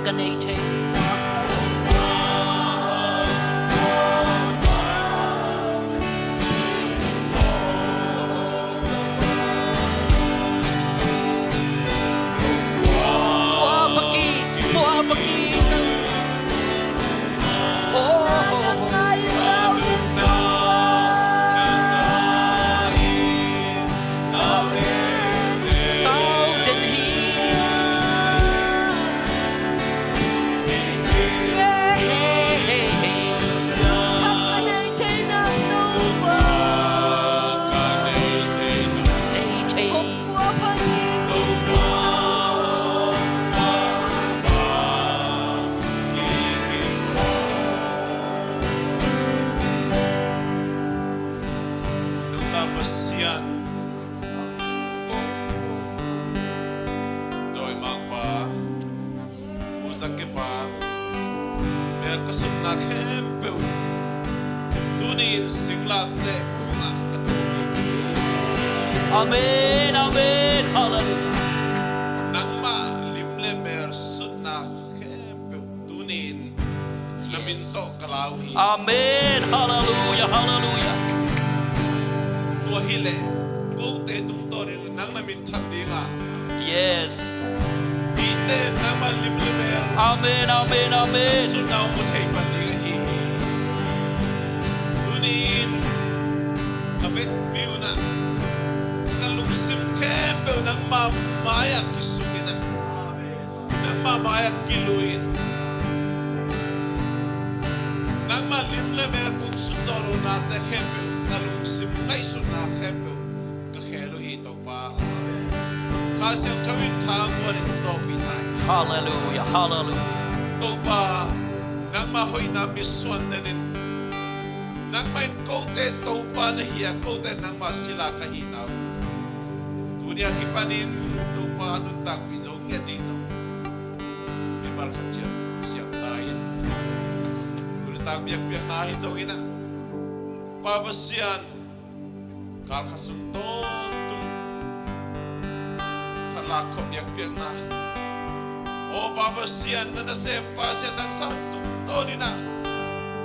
ka nei thei. Pua paki, pua paki. Oh, oh, oh. Tau den hi. Thak ka nei thei na Topa. Nei thei. Kong pua phan hi. Nungta Pasian, dawimangpa, u zakepa, mel ka sutna khempeuh tuni-in singlamteh phungah ka tun kik hi. Amen, amen, halleluiah. Nangmah lim le mel sutna khempeuh tuni-in na min tawh ka lau hi. Amen. Halleluiah, halleluiah. Tua hileh kote tungtawnin nang na min thang ding a. Yes. Mite nangmah lim le mel. Amen, amen, amen. A sutna hong mu thei pan ding ahi hi. Tuni-in ka vekpi un ah ka lungsim khempeuh nangmah mai-ah kisung in ah. Nangmah mai-ah kilui-in nangmah lim le mel kong sut zawh lohnate khempeuh, ka lungsim ngaihsutna khempeuh ka khel uh hi Topa. Kha Siangtho in thamuan in zawhpih ta in. Halleluiah, halleluiah. Topa, nangmah hoihna mitsuan den in, nangmah in kote Topa na hi a, kote nangmah sila ka hihna uh tuni a kipanin Topa nuntakpih zo ngiat ding lo. Mimal khat ciat siam ta in. Tuni tak biakpiakna hi zongin ah, Pa Pasian, kal khat sung tawntung thalak khop biakpiakna, aw Pa Pasian, na nasempa Sia Thang San tungtawnin ah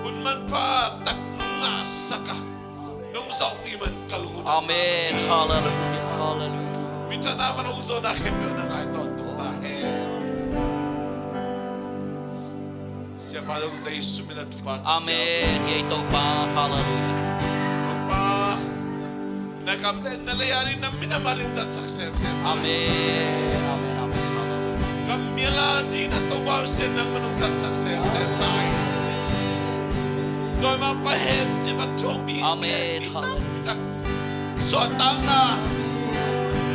hun manpha tak nong ngahsak a, nong zawhpih man ka lung uh. Amen. Halleluiah. Halleluiah. Minthanna man hong zawhna khempeuh na ngai tawntung ta hen. Siapa zong Jesu min a thupha. Amen. Hi ei Topa. Halleluiah. Topa, na gam le na lei a ding na min a malin zatsak semsem. Amen. Amen. Amen. Halleluiah. Gam mial a ding na Topa Pasian nangman hong zatsak semsem ta in. Dawimangpa hen cih van thuak mi. Amen. Khen mi tak, mi tak. Suahtakna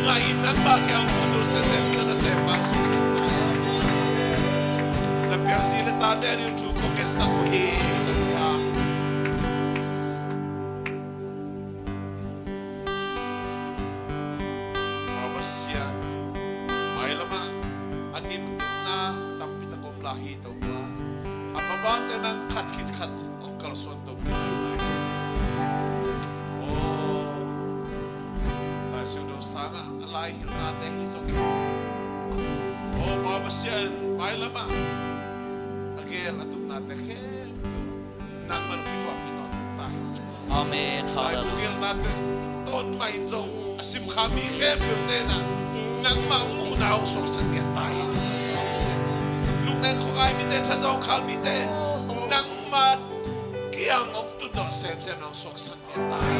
ngah in nangmah kiang hong tung semsem na nasempa suaksak ta. Na piangsi na tate a ding thu kong ngetsak uh hi. Pa Pasian, mailamah a gimna tampi tak om lai hi Topa. A mabante nang khat khit khat hong kalsuan Topa hi lai. Aw, Lai Siangtho sangah a lai hilhnate hi zongin, aw Pa Pasian, mailamah a gel a tupnate khempeuh nangman kithuahpih tawntung ta hi. Amen. Lai Halleluiah. Bukim nate tawn mah in zong a simkha mi khempeuhte in ah nangmah muhna hong suaksak ngiat ta hi. Lunglen khuangai mite, tha zawngkhal mite nangmah kiang hong tun zawh semsem na hong suaksak ngiat ta hi.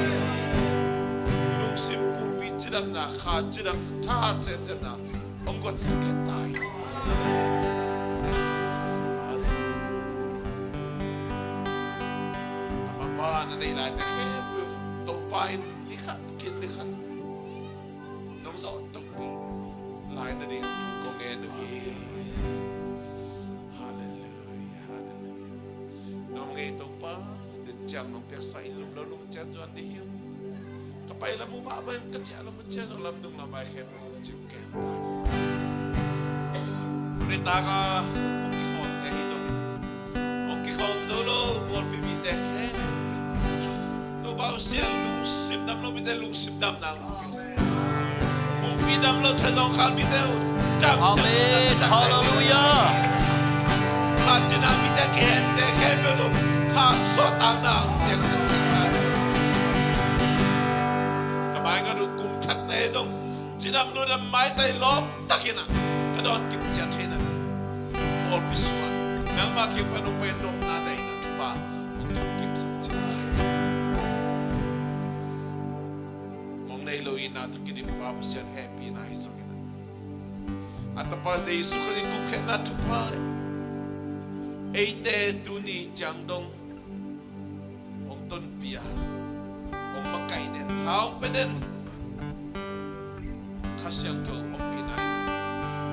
Lungsim pumpi cidamna, kha cidam, thahat semsem na hong guansak ngiat ta hi. Halleluiah. A mabana nei laite khempeuh Topa in ni khat khit ni khat nong zawh tukpih lai nading thu kong ngen uh hi. Halleluiah, halleluiah. Nong ngei Topa, den ciang nong piaksa in lum lo lum cian zuan ding hi. Ka pai lam uh mahmah in ka ciah lam uh cian zong lam dung lam ai khem cim kem ta. Tuni taka hong kikhawmte hi zongin, hong kikhawm zo lo pawlpi mite khempeuh Topa uh sian lungsim dam lo mite lungsim damna hong pumpi dam lo tha zawngkhal mite uh dam sian. Amen. Halleluiah. Cina mite khempeuh tungah suahtakna piaksak theihna, ka maingat uh kum thakte zong cidam ludam maitai lawm takin ah ka dawn kim ciat theihna ding pawlpi sungah nangmah kiang pan hong pai nopna daihna thupha hong tun kimsak cin ta hen. Mong nei lo ihna tawh kidimpa Pasian hehpihna hi zongin ah, a Tapa Jesu Khazih gupkhiatna thupha le eite tuni ciang dong hong tonpih a, hong makaih den, tha hong pia den Kha Siangtho hong ompihna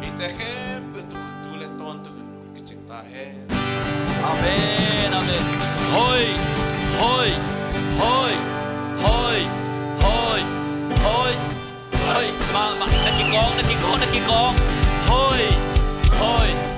in eite khempeuh tu, tu le tawntungin hong kician ta hen. Amen, amen. Hoi, hoi, hoi, hoi, hoi, hoi. Hoi, ma, ma, na kikawng, na kikawng, na kikawng. Hoi, hoi.